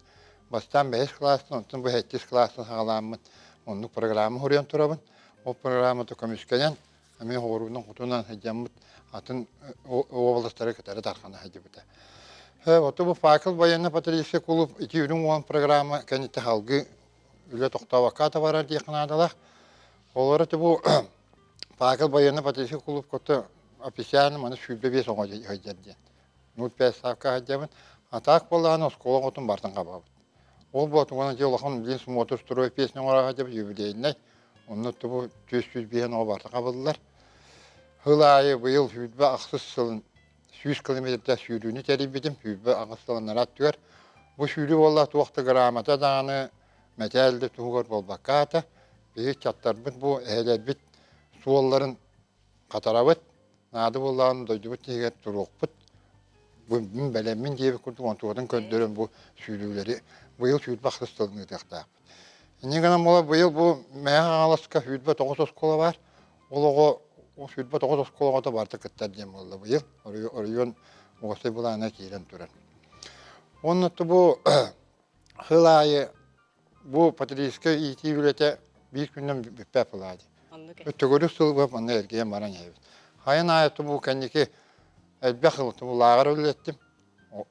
бастаан бэһис кылаастан, онтон бу сэттис кылаастан саҕалааммын оннук программа суруйан турабын. Ол программата көмүскэнэн, эмиэ оҕуруунан хотунан сылдьаммыт атын уобаластары кытары тархана сылдьыбыта. Ото бу факел военно-патриотический клуб ити үрүҥ уон программа кэнниттэн салгыы үлэ тохтообокко ата барар диэххэ наадалаах. Олору бу факел военно-патриотический клуб кытта официально маны 25 оҕо сылдьар диэн. 05 ставка сылдьабын. А так буоллаҕына оскуола оҕотун барытын хабабыт. Ол буотугана дьэ улахан билин смотр строй песня оҥоро сылдьабыт юбилейнай. Онно тубу 405 оҕо барыта хабыллар. Сыл аайы быйыл 28 сылын 100 километрда сүүрүүнү тэрийбитим. 28 сылын анараа өттүгэр. Бу сүүрүү буолла туох да грамота даҕаны мэтээл да туһугар буолбакка аата. Биһиги ыччаттарбыт бу эһэлэрбит суолларын хатарабыт. Наада буоллаҕына дойдубут тиһигэр туруохпут. Бу мин бэлэммин диэбит курдук онтугатын көрдөрөн бу сүүрүүлэри быйыл 28 сылын ыытыахтаахпыт. Инньэ гынан буола быйыл бу Мэҥэ Хаҥаласка 29 оскуола баар. Ол оҕо 29 оскуола оҕото барыта кыттар диэн буолла быйыл. Оройуон уопсай былаана киирэн турар. Уонна бу сыл аайы бу патриотическай иитии үлэтэ биир күнүнэн бүппэт былаа дии. Төгүрүк сылга манна эргийэн баран иһэбит. Хайан аайы бу кэнники элбэх бу лааҕыр үлэлэттим.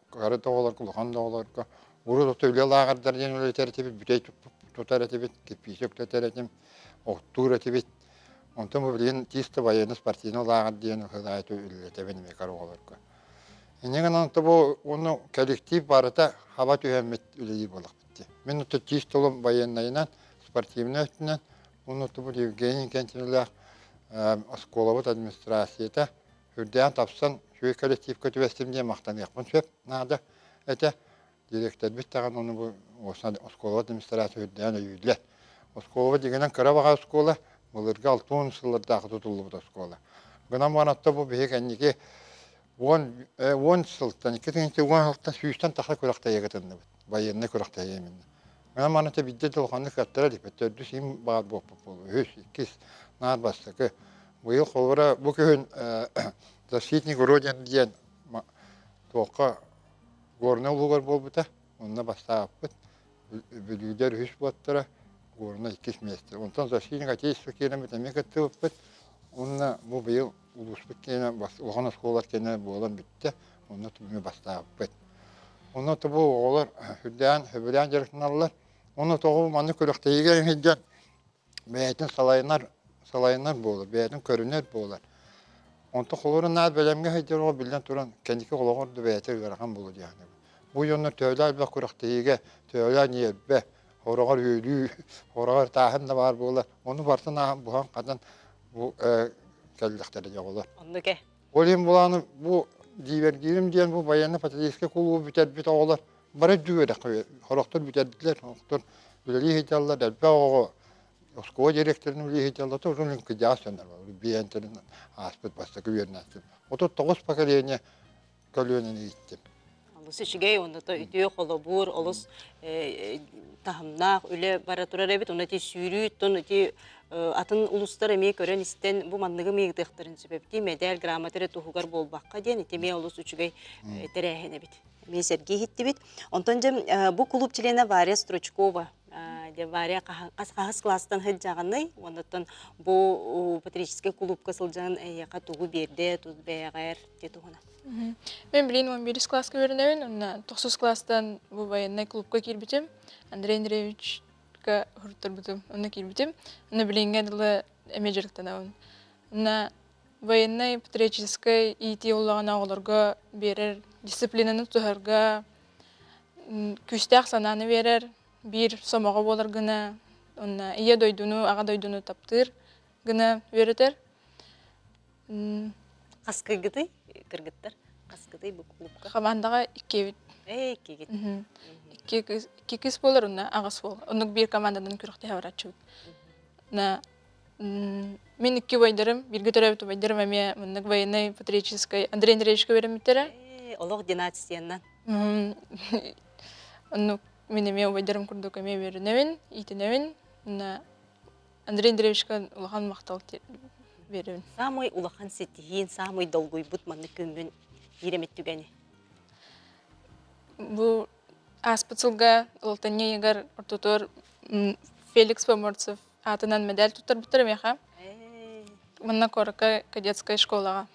Кыра да оҕолорго, улахан да оҕолорго. Урут ото үлэ лааҕырдар диэн үлэлэтэр этибит, бүтэй тутар этибит, кирпииччэ үктэтэр этим, оттуур этибит. Онтон бу билигин чисто военно-спортивный лааҕыр диэн сыл аайы үлэлэтэбин эмиэ кыра оҕолорго. Инньэ гынан бу уонна коллектив барыта хаба түһэммит үлэлиир буоллахпыт дии. Мин ото чисто олом военнайынан, спортивнай өттүнэн, уонна бу Евгений Кентинэлээх оскуолабыт администрацията үрдээн тапсан үчүгэй коллективка түбэстим диэн махтаныахпын сөп наада этэ. Дириэктэрбит даҕаны ону бу оскуолабыт администрация үрдээн өйүүллэр. Оскуолабыт дьиҥинэн кыра баҕа оскуола, былыргы 60 сыллардаахы тутуллубут оскуола. Гынан баран бу биһи кэнники 10 сылтан, 2010 сылтан сүүстэн тахса күрэхтэһиигэ кытынныбыт. Военнай күрэхтэһии именно. Гынан баран биирдэ да улаханнык кыаттара иликпит. Төрдүс иһин баар буолбут буолуо. Үһүс, иккис, наар бастакы. Быйыл холобура бу күһүн защитник Родины диэн туохха Горнай улуугар буолбута. Онно бастаабыппыт. Бүлүүдэр үһүс буоттара, Горнай иккис миэстэ. Онтон защитник Отечества киэнэммит эмиэ кыттыбыппыт. Уонна бу быйыл улууспут киэнэ улахан оскуолалар киэнэ буолан бүттэ. Онно эмиэ бастаабыппыт. Онно бу оҕолор үрдээн, сөбүлээн дьарыктаналлар. Онно тоҕо маннык күрэхтэһиигэ сылдьан бэйэтин салайынар салайынар буолар, бэйэтин көрүнэр буолар. Онтон холобура наар бэлэмҥэ сылдьар оҕо биллэн туран кэнники олоҕор да бэйэтэ ыарахан буолуо дии саныыбын. Бу дьоннор төһөлөөх элбэх күрэхтэһиигэ, төһөлөөх ньиэрбэ, хороҕор үөлүү, хороҕор тааһын да баар буолар. Ону барытын ааһан буһан-хатан бу кэллэхтэрэ дьэ оҕолор. Оннук ээ. Ол иһин булааны бу дьиибэргиирим диэн бу военно-патриотическай кулуубу бүтэрбит оҕолор бары үрдүк үөрэххэ сорохтор бүтэрдилэр, сорохтор үлэлии сылдьаллар, элбэх оҕо оскуола директорын үлэлии сылдьаллар, тоже кырдьаҕас дьоннор биэнтэрин ааспыт бастакы үөрэнээччим. 39 поколение көлүөнэни ииттим. Олус үчүгэй, онно үтүө холобур, олус таһымнаах үлэ бара турар эбит. Онно ити сүүрүү, оттон ити атын улуустар эмиэ көрөн-истэн бу манныгы мыйытыахтарын сөп эбит. Мэдээл, грамота эрэ туһугар буолбакка диэн ити эмиэ олус үчүгэй тэрээһин эбит. Эмиэ сэргии иһиттибит. Онтон дьэ бу клуб чилиэнэ Варя Стручкова дьэ Варя хас хаһыс класстан сылдьаҕыный? Оннуттан бу патриотическай кулуупка сылдьан эйиэхэ тугу биэрдэ, тус бэйэҕэр дии туһунан. Мен билигин 11 класска үөрэнэбин, уонна тохсус класстан бу военнай клубка киирбитим. Андрей Андреевичка уһуруттарбытым, онно киирбитим. Онно билиҥҥэ дылы эмиэ дьарыктанабын. Онно военнай патриотическай иитии улаҕана оҕолорго биэрэр дисциплинаны тутуһарга күүстээх санааны биэрэр, биир сомоҕо буолар гына, уонна ийэ дойдуну, аҕа дойдуну таптыыр гына үөрэтэр. Хас кыргытый кыргыттар? Хас кытый бу клубка? Хамаандаҕа иккиэбит. Ээ, иккигит. Икки кыыс, икки кыыс буолар уонна аҕыс уол. Оннук биир команданан күрэхтэһэ барааччыбыт. На мин икки убайдарым, бииргэ төрөөбүт убайдарым эмиэ маннык военнай патриотическай Андрей Андреевичка үөрэммиттэрэ. Ээ, олох династиянан. Оннук мин эмиэ убайдарым курдук эмиэ үөрэнэбин, иитинэбин. Уонна Андрей Андреевичка улахан махтал биэрэбин. Саамай улахан ситиһиин, саамай долгуйбут маннык күҥҥүн биир эмит түгэни. Бу ааспыт сылга Алтынньы ыйыгар ортотугар Феликс Поморцев аатынан медаль туттарбыттар миэхэ. Манна куоракка кадетскай школаҕа.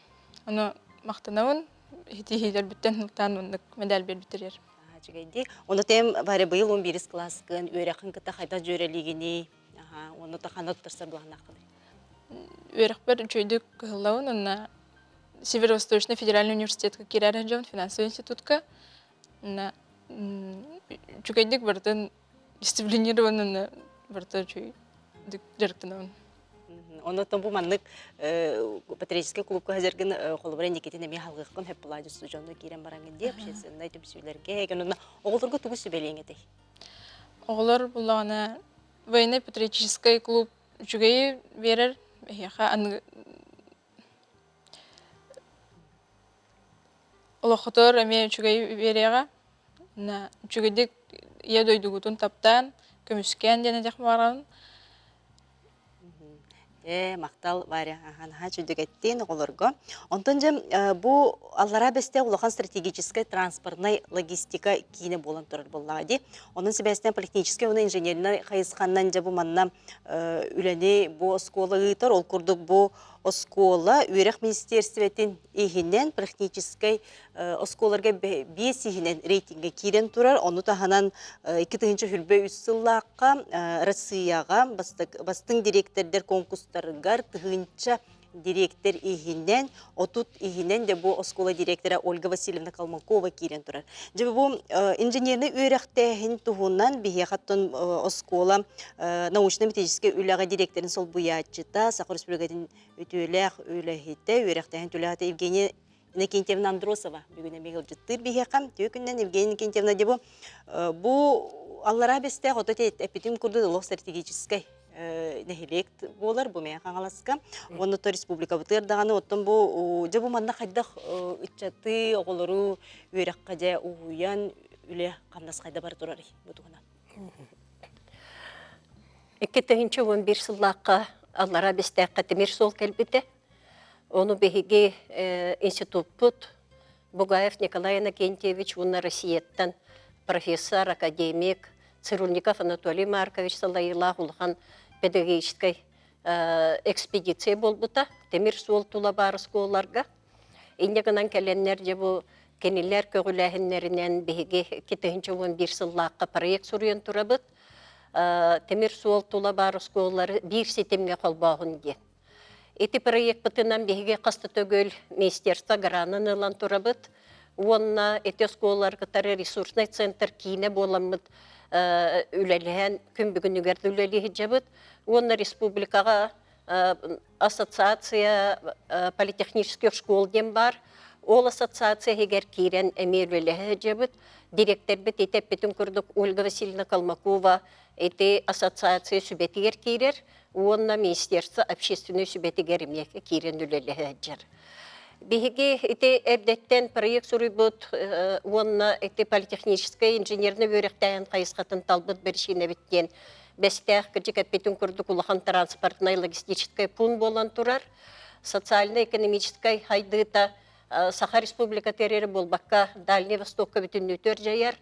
Ону махтанабын, итиһиилэрбиттэн сылтаан маннык медаль биэрбиттэригэр. Үчүгэйдии. Ону тэм бары быйыл 11 класскын үөрэххин кытта хайдах дьүөрэлиигиний? Уонна ханна туттарсар былааннааххыный? Үөрэхпэр үчүгэйдик кыһыллабын уонна Северо-Восточный федеральный университетка киирэр дьон финансовый институтка уонна үчүгэйдик барытын дисциплинированно барыта үчүгэйдик дьарыктанабын. Оннуттан бу маннык патриотическай клубка сылдьаргын холобура инникитин эмиэ халгыаххын сөп буолаа дьонно киирэн бараҥҥын дии общественнай түмсүүлэргэ онно оҕолорго тугу сүбэлиэҥ этэй? Оҕолор буллаҕына военно-патриотическай клуб үчүгэйи биэрэр эһиэхэ аныгы олоххутугар эмиэ үчүгэй биэриэҕэ. Үчүгэйдик ийэ дойдугутун таптаан, көмүскээн диэн этиэх баҕарабын. Ээ, махтал, Варя, наһаа үчүгэй оҕолорго. Онтон дьэ бу Аллараа Бэстээх улахан стратегическай транспортнай логистика киинэ буолан турар буоллаҕа дии. Онон сибээстээн политехническай уонна инженернэй хайысханан дьэ бу манна үлэни бу оскуола ыытар. Ол курдук бу оскуола үөрэх министиэристибэтин иһинэн политехническай оскуоларга биэс иһинэн рейтингэ киирэн турар. Ону таһынан 2023 сыллаахха Россияҕа бастыҥ дириэктэрдэр конкурстарыгар тыһыынча дириэктэр иһинэн, 30 иһинэн дьэ бу оскуола дириэктэрэ Ольга Васильевна Калмакова киирэн турар. Дьэ бу инженерный үөрэхтээһин туһунан биһиэхэ оттон оскуола научно-методическай үлэҕэ дириэктэрин солбуйааччыта, Саха Республикатын үтүөлээх үлэһитэ, үөрэхтээһин үлэһитэ Евгения Иннокентьевна Андросова бүгүн эмиэ ыалдьыттыыр биһиэхэ. Үтүө күннэн Евгения Иннокентьевна дьэ бу бу Аллараа Бэстээх ото эппитим курдук олох стратегическай нэһилиэк буолар бу Мэҥэ Хаҥаласка. Уонна то республикабытыгар даҕаны оттон бу дьэ бу манна хайдах ыччаты, оҕолору үөрэххэ дьэ уһуйан үлэ хамнас хайда бара турарый бу туһунан? 2011 сыллаахха Аллараа Бэстээххэ тимир суол кэлбитэ. Ону биһиги институппут Бугаев Николай Иннокентьевич уонна Россияттан профессор, академик Цирульников Анатолий Маркович салайыылаах улахан педагогическай экспедиция буолбута тимир суол тула баар оскуолаларга. Инньэ гынан кэлэннэр дьэ бу кинилэр көҕүлээһиннэринэн биһиги 2011 сыллаахха проект суруйан турабыт. Тимир суол тула баар оскуолалары биир ситимҥэ холбооһун диэн. Ити проекпытынан биһиги хас да төгүл министерство гранын ылан турабыт уонна ити оскуолалары кытары ресурснай центр киинэ буоламмыт үлэлэһэн күн бүгүнүгэр да үлэлии сылдьабыт уонна республикаҕа ассоциация политехнических школ диэн баар. Ол ассоциация иһигэр киирэн эмиэ үлэлэһэ сылдьабыт. Дириэктэрбит ити эппитин курдук Ольга Васильевна Калмакова ити ассоциация сүбэтигэр киирэр уонна Министерство общественной сүбэтигэр эмиэ киирэн үлэлэһэ сылдьар. Биһиги ити эрдэттэн проект суруйбут уонна ити политехническай инженерный үөрэхтээһин хайысхатын талбыт биричиинэбит диэн Бэстээх кырдьык эппитин курдук улахан транспортнай логистическай пуун буолан турар. Социально-экономическай хайдыыта Саха Республикатыгар эрэ буолбакка, Дальний Востокка бүтүннүүтүгэр дьайар.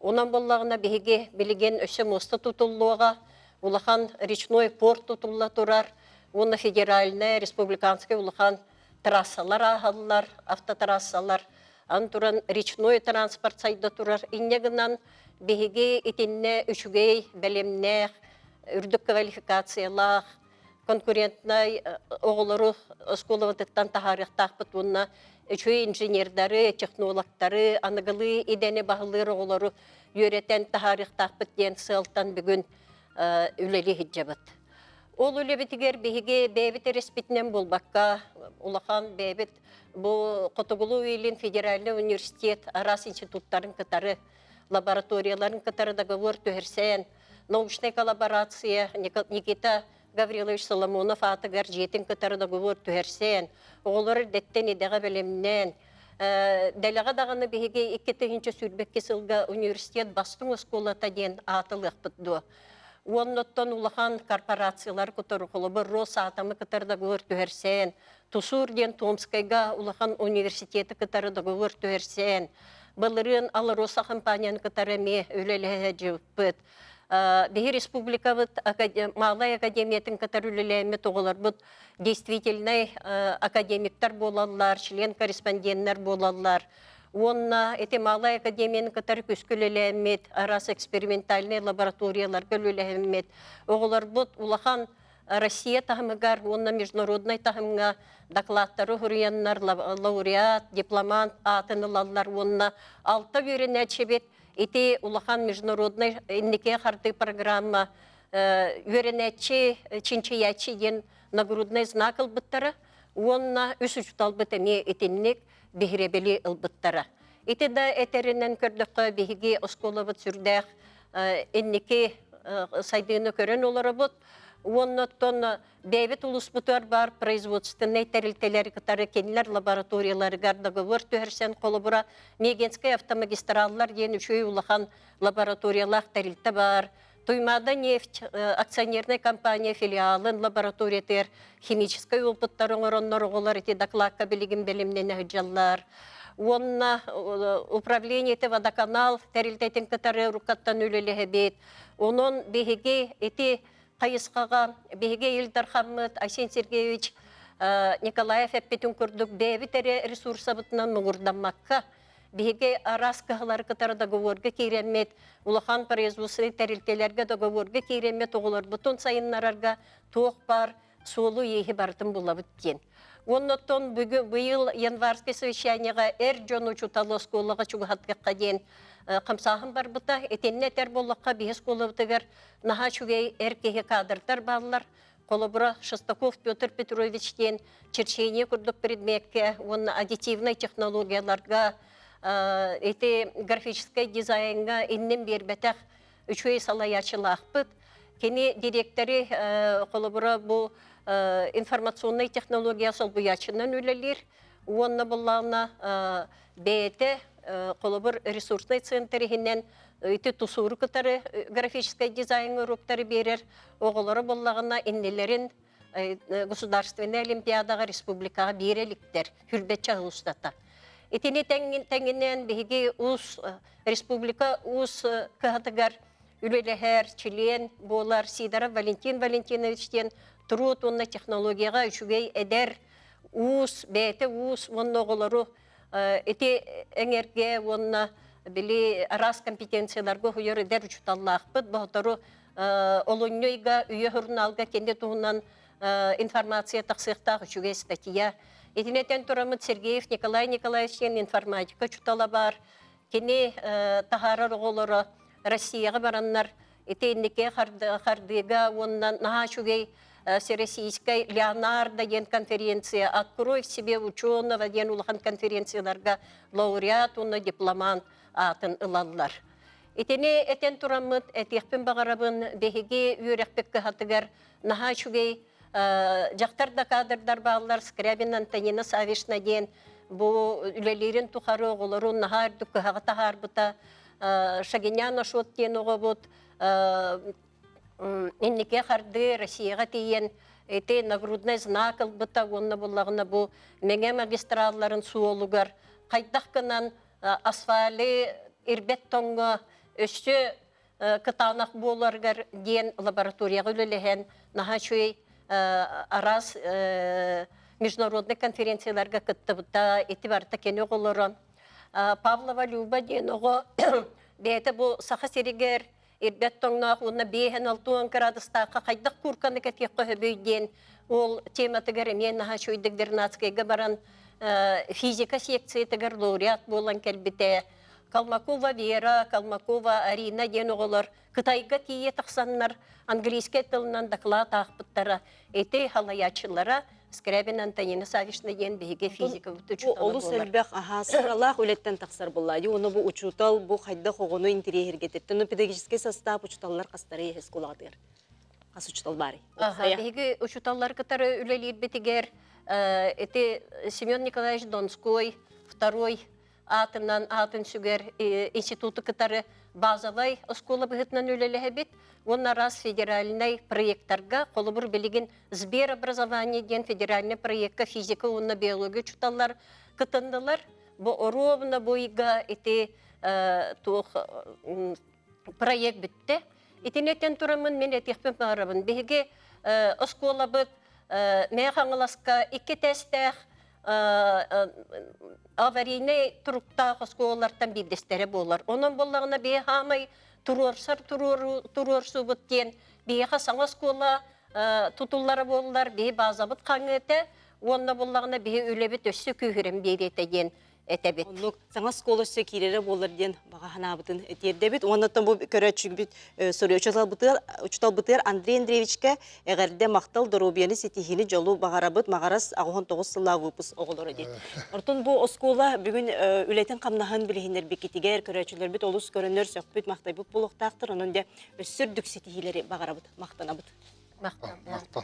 Онон буоллаҕына биһиги билигин өссө муоста тутуллуоҕа, улахан речной порт тутулла турар уонна федеральнай, республиканскай улахан трассалар ааһаллар, автотрассалар. Аны туран речной транспорт сайда турар. Инньэ гынан биһиги итиннэ үчүгэй, бэлэмнээх, үрдүк квалификациялаах, конкурентнай оҕолору оскуолабытыттан таһаарыахтаахпыт уонна үчүгэй инженердары, технологтары, аныгылыы идэни баһылыыр оҕолору үөрэтэн таһаарыахтаахпыт диэн сыалтан бүгүн үлэлии сылдьабыт. Ол үлэбитигэр биһиги бэйэбит эрэспитинэн буолбакка, улахан бэйэбит бу Хотугулуу-Илин федеральнай университет араас институттарын кытары, лабораторияларын кытары договор түһэрсэн, научнай коллаборация Никита Гаврилович Соломонов аатыгар дьиэтин кытары договор түһэрсэн, оҕолор эрдэттэн идэҕэ бэлэмнээн, Дэлэҕэ даҕаны биһиги 2022 сылга университет бастыҥ оскуолата диэн аатылыахпыт дуо? Уонна оттон улахан корпорациялар кытары, холобур, Росатомы кытары договор түһэрсэн, Тусур диэн Томскайга улахан университеты кытары договор түһэрсэн, былырыын Алроса компанияны кытары эмиэ үлэлэһэ сылдьыбыппыт. Биһи республикабыт Малай академиятын кытары үлэлээммит оҕолорбут действительнай академиктар буолаллар, член-корреспонденнар буолаллар. Уонна ити Малай академияны кытары күскэ үлэлээммит, араас экспериментальнай лабораторияларга үлэлэһэммит, оҕолорбут улахан Россия таһымыгар уонна международнай таһымҥа докладтары суруйаннар лауреат, дипломант аатын ылаллар уонна алта үөрэнээччибит ити улахан международнай инники хардыы программа үөрэнээччи, чинчийээччи диэн нагрудный знак ылбыттара уонна үс учууталбыт эмиэ итинник биһирэбили ылбыттара. Ити да этэринэн көрдөххө, биһиги оскуолабыт сүрдээх инники сайдыыны көрөн олоробут. Уонна оттон бэйэбит улууспутугар баар производственнай тэрилтэлэри кытары кинилэр лабораторияларыгар договор түһэрсэн холобура Мегинскэй автомагистраллар диэн үчүгэй улахан лабораториялаах тэрилтэ баар. Туймаада нефть акционернай компания филиалын лабораториятыгар химическай опыттар оҥороннор оҕолор ити докладка билигин бэлэмнэнэ сылдьаллар. Уонна управление водоканал тэрилтэтин кытары уруккаттан үлэлэһэбит. Онон биһиги ити хайысхаҕа биһиги Ил Дархаммыт Айсен Сергеевич Николаев эппитин курдук бэйэбит эрэ ресурсабытынан муҥурдаммакка биһиги араас кыһалары кытары договорга киирэммит, улахан производственнай тэрилтэлэргэ договорга киирэммит оҕолорбутун сайыннарарга туох баар суолу-ииһи барытын булабыт диэн. Оннуттан бүгүн быйыл январскай совещаниеҕа эр дьон учууталы оскуолаҕа чугаһатыахха диэн хамсааһын барбыта. Итиннэ этэр буоллахха, биһи оскуолабытыгар наһаа үчүгэй эр киһи кадрдар бааллар. Холобура, Шестаков Петр Петрович диэн черчение курдук предмеккэ уонна аддитивнай технологияларга ити графическай дизайҥҥа иннин биэрбэтэх үчүгэй салайааччылаахпыт. Кини дириэктэри холобура бу информационнай технология солбуйааччынан үлэлиир уонна буллаҕына бэйэтэ холобур ресурснай центр иһинэн ити тусууру кытары графическай дизайҥҥа уруоктары биэрэр оҕолоро буоллаҕына иннилэрин государственнай олимпиадаҕа республикаҕа биэрэ иликтэр хүрбэччэ сыл устата. Итини тэҥинэн биһиги уус республика уус кыһатыгар үлэлэһэр чилиэн буолар Сидоров Валентин Валентинович диэн труд уонна технологияҕа үчүгэй эдэр уус, бэйэтэ уус уонна оҕолору ити эҥэргэ уонна били араас компетенцияларга уһуйар эдэр учууталлаахпыт. Боһотору олунньу ыйга Үйэ сурунаалга кини туһунан информация тахсыахтаах үчүгэй статья. Итини этэн тураммыт Сергеев Николай Николаевич диэн информатика учуутала баар. Кини таһаарар оҕолоро Россияҕа бараннар ити инники хардыыга уонна наһаа үчүгэй Всероссийскай Леонардо диэн конференция «Открой в себе ученого» диэн улахан конференцияларга лауреат уонна дипломант аатын ылаллар. Итини этэн тураммыт этиэхпин баҕарабын, биһиги үөрэхпит кыһатыгар наһаа үчүгэй дьахтар да кадрдар бааллар Скрябин Антонина Савишна диэн бу үлэлиирин тухары оҕолорун наһаа үрдүк кыһаҕа таһаарбыта Шагинян Ашот диэн оҕобут инники хардыы Россияҕа тиийэн ити нагрудный знак ылбыта уонна буллаҕына бу Мэҥэ магистралларын суолугар хайдах гынан асфальы ирбэт тоҥҥо өссө кытаанах буоларыгар диэн лабораторияҕа үлэлэһэн наһаа үчүгэй араас международный конференцияларга кыттыбыта ити барыта кини оҕолоро Павлова Люба диэн оҕо бэйэтэ бу Саха сиригэр ирбэт тоҥноох уонна биэһэн алтуон кыраадыстаахха хайдах куурканы кэтиэххэ сөбүй диэн ол тематыгар эмиэ наһаа үчүгэйдик Вернадскайга баран физика секциятыгар лауреат буолан кэлбитэ. Калмакова Вера, Калмакова Арина диэн оҕолор Кытайга тиийэ тахсаннар английскай тылынан доклад аахпыттара. Ити халайааччылара Скрябин Антонина Савишна диэн биһиги физикабыт учуутала Олус элбэх аһаа сыралаах үлэттэн тахсар буолла. Уонна бу учуутал бу хайдах оҕону интириэһиргэтиттэн, ну педагогическай состав учууталлар хастары иһис кулаатыгар. Хас учуутал баарый? Биһиги учууталлар кытары үлэлиирбитигэр ити Семен Николаевич Донской второй аатынан аатын сүгэр институту кытары базовай оскуола быһыытынан үлэлэһэбит уонна араас федеральнай проекттарга холобур билигин Сберобразование диэн федеральнай проекка физика уонна биология учууталлар кытыннылар. Бу оруобуна бу ыйга ити туох проект бүттэ. Итини этэн тураммын мин этиэхпин баҕарабын. Биһиги оскуолабыт Мэҥэ Хаҥаласка икки тестээх аварийнай туруктаах оскуолалартан биирдэстэрэ буолар. Онон буоллаҕына биһи хаамай туруорсар туруорсубут диэн биһиэхэ саҥа оскуола тутуллара буоллар биһи базабыт хаҥыа этэ уонна буоллаҕына биһи үлэбит өссө күүһүрэн биэриэ этэ диэн этэбит. Оннук саҥа оскуола өссө киирэрэ буоллар диэн баҕа санаабытын тиэрдэбит. Уоннаттан бу көрөөччүбүт суруйа учууталбытыгар, учууталбытыгар Андрей Андреевичка эҕэрдэ махтал, доруобуйаны, ситиһиини, дьолу баҕарабыт. Маҕарас 89 сыллаах выпуск оҕолоро диэн. Оттон бу оскуола бүгүн үлэтин-хамнаһын билиһиннэрбиккитигэр көрөөччүлэрбит олус көрөнөр, сөхпүт, махтайбыт буолуохтаахтар. Онон дьэ өссө үрдүк ситиһиилэри баҕарабыт, махтанабыт. Махтал. Махтал.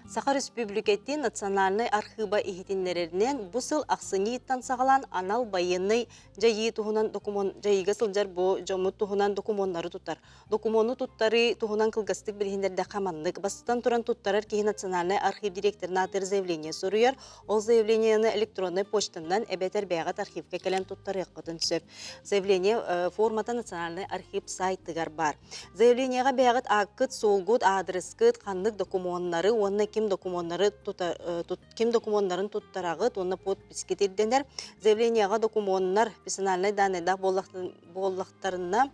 Саха Республикатын национальнай архыыба иһитиннэрэринэн бу сыл ахсынньыттан саҕалаан анал байыаннай дьайыы туһунан докумуон дьайыыга сылдьар бу дьоммут туһунан докумуоннары тутар. Докумуону туттарыы туһунан кылгастык билиһиннэрдэххэ маннык. Бастатан туран туттарар киһи национальнай архив директорын аатыгар заявление суруйар. Ол заявлениены электроннай почтанан эбэтэр бэйэҕит архивка кэлэн туттарыаххытын сөп. Заявление формата национальнай архив сайтыгар баар. Заявлениеҕа бэйэҕит ааккыт, суолгут, аадырыскыт, ханнык докумуоннары уонна ким докумуоннары тута, ким докумуоннарын туттараҕыт уонна подпискит ирдэнэр. Заявлениеҕа докумуоннар персональнай данныйдаах буоллахтарына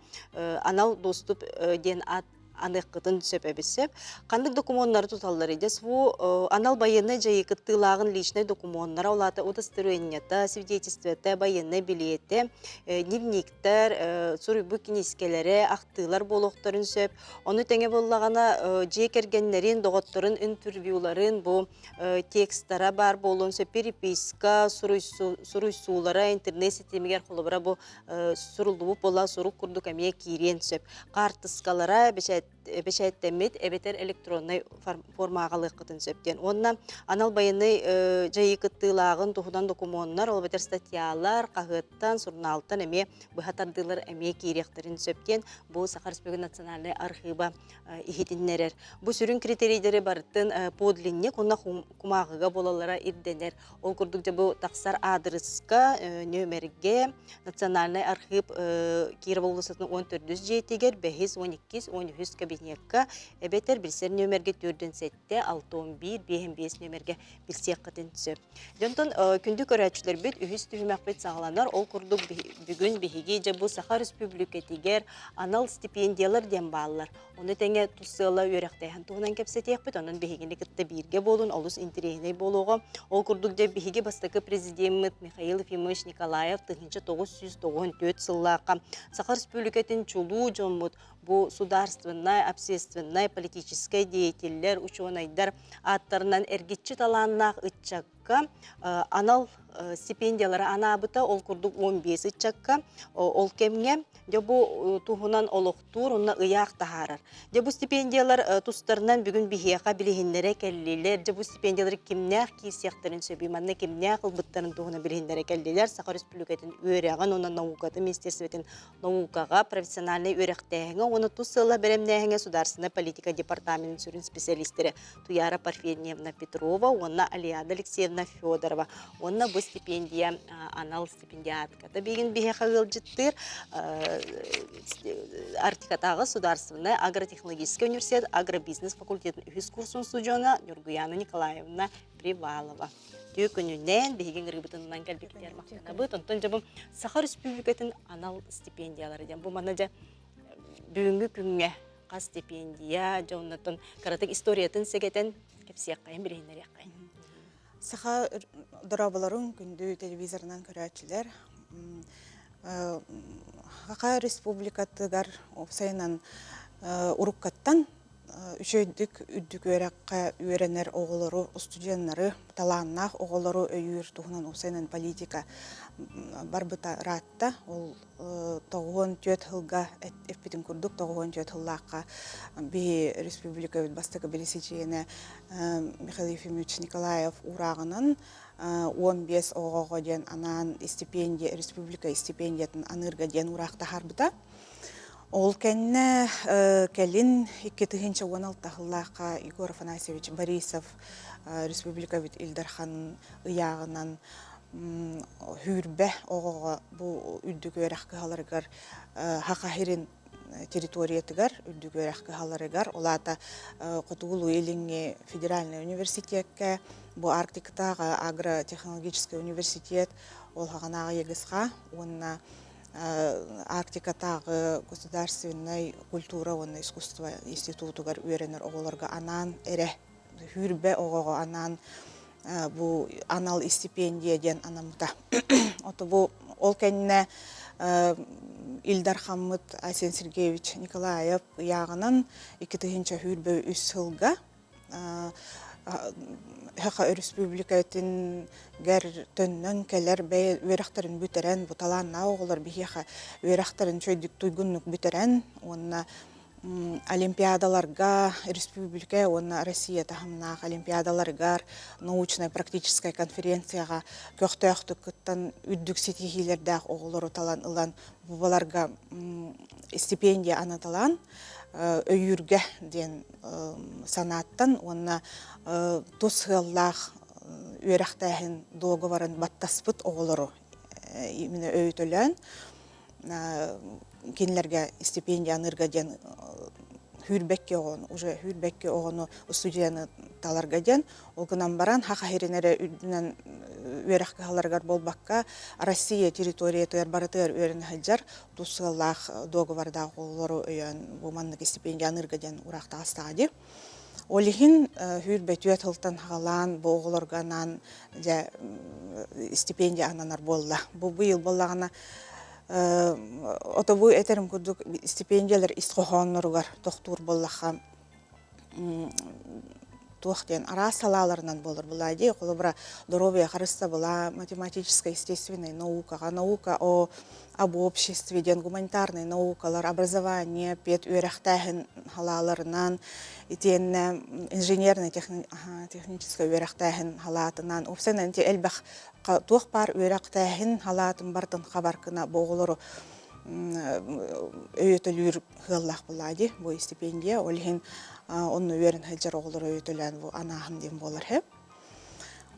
анал доступ диэн аат аныаххытын сөп эбит сөп. Ханнык докумуоннары туталлар СВО анал байыаннай дьайыы кыттыылааҕын личнай докумуоннара, ол аата удостоверениета, свидетельствота, байыаннай билиэтэ, дневниктэр, суруйбут киниискэлэрэ, ахтыылар буолуохтарын сөп. Ону тэҥэ буоллаҕына, дьиэ кэргэннэрин, доҕотторун интервьюларын бу текстара баар буолуон сөп, переписка, суруйсуулара интернет ситимигэр холобура бу суруллубут буола сурук курдук эмиэ киириэн сөп. Хаартыскалара бэчээттэммит эбэтэр электроннай формаҕа ылыаххытын сөп диэн. Уонна анал байыаннай дьайыы кыттыылааҕын туһунан докумуоннар, ол эбэтэр статьялар, хаһыаттан, сурунаалтан эмиэ быһа тардыылар эмиэ киириэхтэрин сөп диэн бу Саха Республикатын национальнай архыыба иһитиннэрэр. Бу сүрүн критерийдэри барытын подлинник уонна кумааҕыга буолаллара ирдэнэр. Ол курдук дьэ бу тахсар аадырыска, нүөмэргэ Национальнай архыып Кирова уулуссатын 14 дьиэтигэр 5, 12, 13 кабинекка эбэтэр билсэр нүөмэргэ 47 611 55 нүөмэргэ билсиэххитин сөп. Дьонтон күндү көрөөччүлэрбит үһүс түһүмэхпит саҕаланар. Ол курдук бүгүн биһиги дьэ бу Саха Республикатыгар анал стипендиялар диэн бааллар. Ону тэҥэ тус сыала үөрэхтээһин туһунан кэпсэтиэхпит. Онон биһигини кытта бииргэ буолун, олус интэриэһинэй буолуоҕа. Ол курдук дьэ биһиги бастакы президеммит Михаил Ефимович Николаев 1994 сыллаахха Саха Республикатын чулуу дьоммут бу судаарственнай, общественнай, политическай деятеллэр, учуонайдар ааттарынан эргиччи талааннаах ыччакка анал стипендиялары анаабыта, ол курдук 15 ыччакка ол кэмҥэ дьэ бу туһунан олохтуур уонна ыйаах таһаарар. Дьэ бу стипендиялар тустарынан бүгүн биһиэхэ билиһиннэрэ кэллилэр. Дьэ бу стипендиялары кимнээх киирсиэхтэрин сөбүй, манна кимнээх ылбыттарын туһунан билиһиннэрэ кэллилэр. Саха Республикатын үөрэҕин уонна наукатын министерствотын наукаҕа, профессиональнай үөрэхтээһиҥҥэ уонна тус сыала бэлэмнээһиҥҥэ судаарственнай политика департаменын сүрүн специалистэрэ Туяра Парфеньевна Петрова уонна Алиада Алексеевна Федорова уонна бу стипендия анал стипендиатката билигин биһиэхэ ыалдьыттыыр Арктикатааҕы судаарственнай агротехнологическай университет агробизнес факультетын үһүс курсун студена Нюргуяна Николаевна Привалова. Үтүө күнүнэн биһиги ыҥырыыбытынан кэлбиккитигэр махтанабыт. Онтон дьэ бу Саха Республикатын анал стипендиялара диэн бу манна дьэ бүгүҥҥү күҥҥэ хас стипендия дьэ оннотон кыратык историятын сэгэтэн кэпсиэххэйин билиһиннэриэххэйин. Саха дорооболорун күндү телевизорынан көрөөччүлэр Саха Республикатыгар уопсайынан уруккаттан үчүгэйдик үрдүк үөрэххэ үөрэнэр оҕолору, устудьуоннары, талааннаах оҕолору өйүүр туһунан уопсайынан политика барбыта ыраатта. Ол 94 сылга эппитин курдук 94 сыллаахха биһи республикабыт бастакы бэрэсидьиэнэ Михаил Ефимович Николаев уурааҕынан 15 оҕоҕо диэн анаан стипендия республика стипендиятын аныырга диэн уураах таһаарбыта. Ол кэннэ кэлин 2016 сыллаахха Егор Афанасьевич Борисов республикабыт Ил Дархан ыйааҕынан сүүрбэ оҕоҕо бу үрдүк үөрэх кыһаларыгар Саха сирин территориятыгар үрдүк үөрэх кыһаларыгар, ол аата Хотугулуу-Илиҥҥи федеральнай университекка, бу Арктикатааҕы агротехнологическай университет, ол хаҕанааҕы ЕГСХ уонна Арктикатааҕы государственнай культура уонна искусство институтугар үөрэнэр оҕолорго анаан эрэ сүүрбэ оҕоҕо анаан бу анал истипиэндийэ диэн анаммыта. Ото бу ол кэннэ Ил Дархаммыт Айсен Сергеевич Николаев ыйааҕынан 2023 сылга Саха Өрөспүүбүлүкэтигэр төннөн кэлэр бэйэ үөрэхтэрин бүтэрэн, бу талааннаах оҕолор биһиэхэ үөрэхтэрин үчүгэйдик туйгуннук бүтэрэн уонна Олимпиадаларга республика уонна Россия таһымнаах олимпиадаларыгар научнай-практическай конференцияҕа көхтөөхтүк кыттан үрдүк ситиһиилэрдээх оҕолору талан ылан бу баларга стипендия анаталаан өйүүргэ диэн санааттан уонна тус сыаллаах үөрэхтээһин дуогабарын баттаспыт оҕолору именно өйөтөлөөн кинилэргэ стипендия аныырга диэн хүүрбэкки оҕону уже хүүрбэкки оҕону студияны таларга диэн ол гынан баран Саха сирин эрэ үрдүнэн үөрэх кыһаларыгар буолбакка Россия территориятыгар барытыгар үөрэнэ сылдьар тус сыаллаах дуогабардаах оҕолору өйөөн бу маннык стипендия аныырга диэн ураах таҕыстаҕа дии. Ол иһин хүүрбэтүөт сылтан саҕалаан бу оҕолорго анаан дьэ стипендия ананар буолла. Бу быйыл буоллаҕына ото бу этэрим курдук стипендиялар ис хоһоонноругар тохтуур буоллахха туох диэн араас салааларынан буолар буолаа дии. Холобура, доруобуйа харыстабыла, математическай, естественнай наукаҕа, наука о об обществе диэн гуманитарнай наукалар, образование, пед үөрэхтээһин салааларынан, итиэннэ инженернай техническай үөрэхтээһин салаатынан, уопсайынан ити элбэх туох баар үөрэхтээһин салаатын барытын хабар гына бу оҕолору өйөтөлүүр сыаллаах буоллаа дии бу стипендия. Ол иһин онно үөрэн сылдьар оҕолору өйөтөлөөн бу анааһын диэн буолар һэ.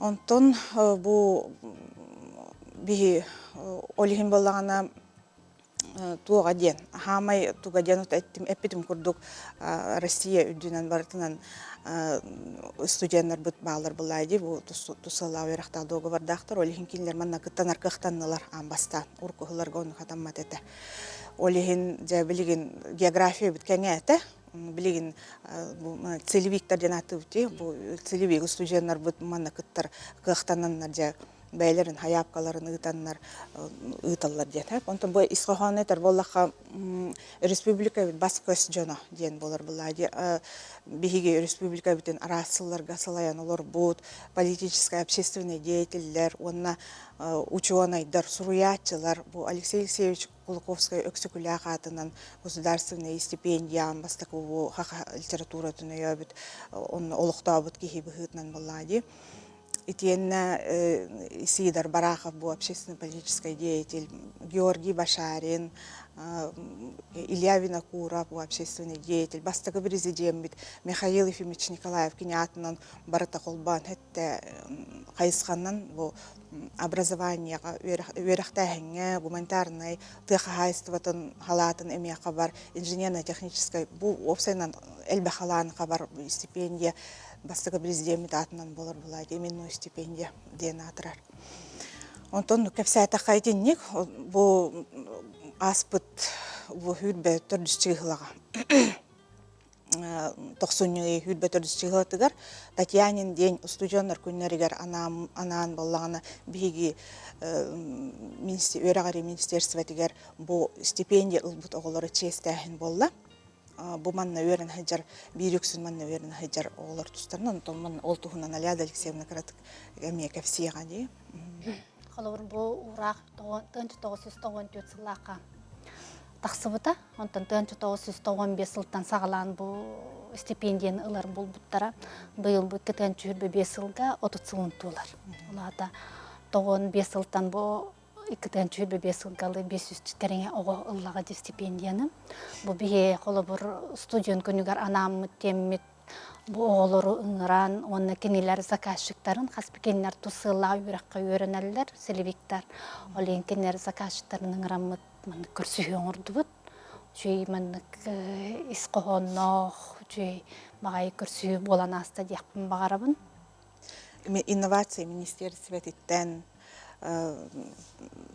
Онтон бу биһи ол иһин буоллаҕына туоҕа диэн хаамай туга диэн эттим эппитим курдук Россия үрдүнэн барытынан студеннарбыт бааллар былаа дии бу тусалаах үөрэхтээх дуогабардаахтар ол иһин кинилэр манна кыттанар кыахтаннылар аан бастаан уруккуһуларга оннук хатаммат этэ ол иһин дьэ билигин география бит кэҥээтэ билигин бу целевиктар диэн ааттыыбыт дии бу целевик студеннарбыт манна кыттар кыахтананнар дьэ бэйэлэрин хайаапкаларын ыытаннар ыыталлар диэн. Онтон бу ис хоһоону этэр буоллахха республика бас-көс дьоно диэн буолар буоллаа дии. Биһиги республикабытын араас сылларга салайан олорбут политическай, общественный деятеллэр уонна учуонайдар, суруйааччылар бу Алексей Алексеевич Кулаковскай Өксөкүлээх аатынан государственнай стипендияҕын бастакы бу саха литературатын өйөөбүт, онно олохтообут киһи быһыытынан буоллаҕа дии. Итиэннэ Сидор Барахов бу общественно-политическай деятель, Георгий Башарин, Илья Винокуров бу общественный деятель, бастакы президеммит Михаил Ефимович Николаев кини аатынан барыта холбоон хэттэ хайысханан бу образованиеҕа, үөрэхтээһиҥҥэ, гуманитарнай тыа хаһаайыстыбатын халаатын эмиэ хабар, инженерно-техническай бу уопсайынан элбэх халааны хабар стипендия бастакы президеммит аатынан буолар буолаа именной стипендия диэн аатырар. Онтон кэпсээтэххэ итинник бу ааспыт бу хүүрбэ төрдүс чыыһылаҕа тохсунньу ый хүүрбэ төрдүс чыыһылатыгар Татьянин диэн устудьуоннар күннэригэр анаан, анаан буоллаҕына биһиги үөрэҕирии министерствотыгар бу стипендия ылбыт оҕолору чиэстээһин буолла. Бу манна үөрэнэ сылдьар, биир үксүн манна үөрэнэ сылдьар оҕолор тустарынан, онтон манна ол туһунан Аляда Алексеевна кыратык эмиэ кэпсиэҕэ дии. Холобур, бу уураах 1994 сыллаахха тахсыбыта. Онтон 1995 сылтан саҕалаан бу стипендияны ылар буолбуттара. Быйыл бу 2025 сылга 30 сылын туолар. Ол аата 95 сылтан бу 2025 сылгалы 500 кэриҥэ оҕо ыллаҕа дии стипендияны. Бу биһи холобур студент күнүгэр анааммыт диэммит бу оҕолору ыҥыран уонна кинилэр заказчиктарын хас би кинилэр тус сыаллаах үөрэххэ үөрэнэллэр селевиктар. Ол иһин кинилэр заказчиктарын ыҥыраммыт маннык көрсүһүү оҥордубут. Үчүгэй маннык ис хоһоонноох, үчүгэй баҕайы көрсүһүү буолан ааста диэхпин баҕарабын. Инновация министиэристибэтиттэн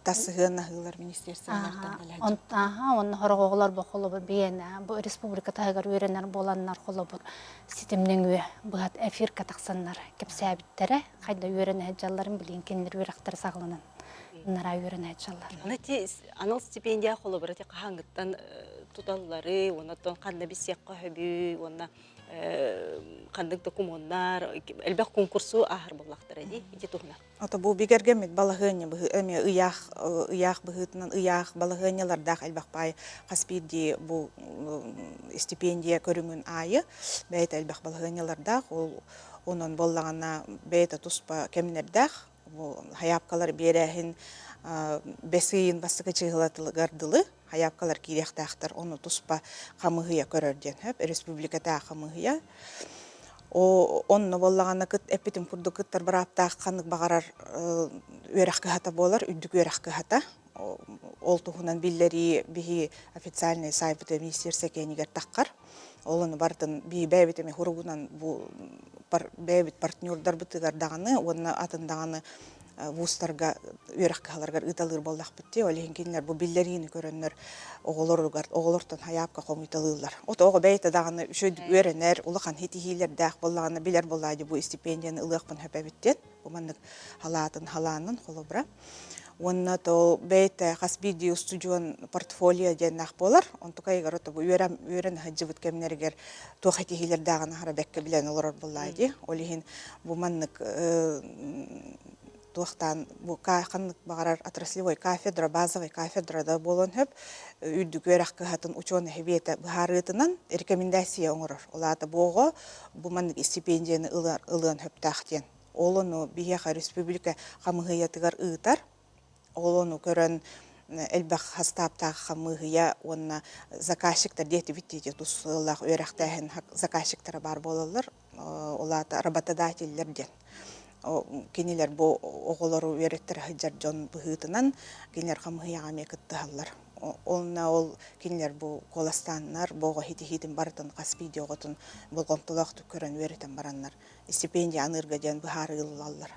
тас сыһыаннаһыылар министерстволартан кэлээччи. Аха, онно сорох оҕолор бу холобур биэнэ бу республика таһыгар үөрэнэр буоланнар холобур ситимниҥ үө быһат эфирка тахсаннар кэпсээбиттэрэ хайда үөрэнэ сылдьалларын билигин кинилэр үөрэхтэрэ саҕаланан ынараа үөрэнэ сылдьаллар. Аны ти анал стипендия холобура ти хаһааҥҥыттан туталлары, уонна оттон ханна билсиэххэ сөбүй, уонна ханнык докумуоннар, элбэх конкурсу ааһар буоллахтара дии ити туһунан. Ото бу бигэргэммит балаһыанньа эмиэ ыйаах ыйаах быһыытынан ыйаах балаһыанньалардаах элбэх баай хас биирдии бу стипендия көрүҥүн аайы бэйэтэ элбэх балаһыанньалардаах ол онон буоллаҕына бэйэтэ туспа кэмнэрдээх бу хайаапкалар биэрээһин бэс ыйын бастакы чыыһылатыгар дылы хайаапкалар киириэхтээхтэр ону туспа хамыыһыйа көрөр диэн сөп республикатааҕы хамыыһыйа онно буоллаҕына кыт эппитим курдук кыттар бырааптаах ханнык баҕарар үөрэх кыһата буолар үрдүк үөрэх кыһата ол туһунан биллэрии биһи официальный сайтпыт министерство киэнигэр таххар ол ону барытын бии бэйэбит эмиэ хуругунан бу бэйэбит партнердарбытыгар даҕаны уонна атын даҕаны вузтарга үөрэх кыһаларыгар ыыталыыр буоллахпыт дии. Ол иһин кинилэр бу биллэриини көрөннөр оҕолоругар оҕолортон хайаапка хомуйталыыллар. От оҕо бэйэтэ даҕаны үчүгэйдик үөрэнэр, улахан ситиһиилэрдээх буоллаҕына билэр буоллаа дии бу стипендияны ылыахпын сөп эбит диэн. Бу маннык халаатын халаанын холобура. Уонна то бэйэтэ хас биирдии устудьуон портфолио диэннээх буолар. Онтукайыгар ото бу үөрэн үөрэн сылдьыбыт кэмнэригэр туох этиһиилэрдээҕин аһара бэккэ билэн олорор буоллаа дии. Ол иһин бу маннык туохтаан бу ханнык баҕарар отраслевой кафедра, базовай кафедра да буолуон сөп үрдүк үөрэх кыһатын учуонай сэбиэтэ быһаарыытынан рекомендация оҥорор. Ол аата бу оҕо бу маннык стипендияны ылыан сөптөөх диэн. Ол ону биһиэхэ республика хамыыһыйатыгар ыытар. Ол ону көрөн элбэх хастааптаах хамыыһыйа уонна заказчиктар диэтибит дии тус сыаллаах үөрэхтээһин заказчиктара баар буолаллар. Ол аата работодателлэр диэн. Кинилэр бу оҕолору үөрэттэрэ сылдьар дьон быһыытынан кинилэр хамыыһыйаҕа эмиэ кыттыһаллар. Онно ол кинилэр бу куоластааннар, бу оҕо ситиһиитин барытын хас биирдии оҕотун болҕомтолоохтук көрөн үөрэтэн бараннар стипендия аныырга диэн быһаарыы ылылаллар.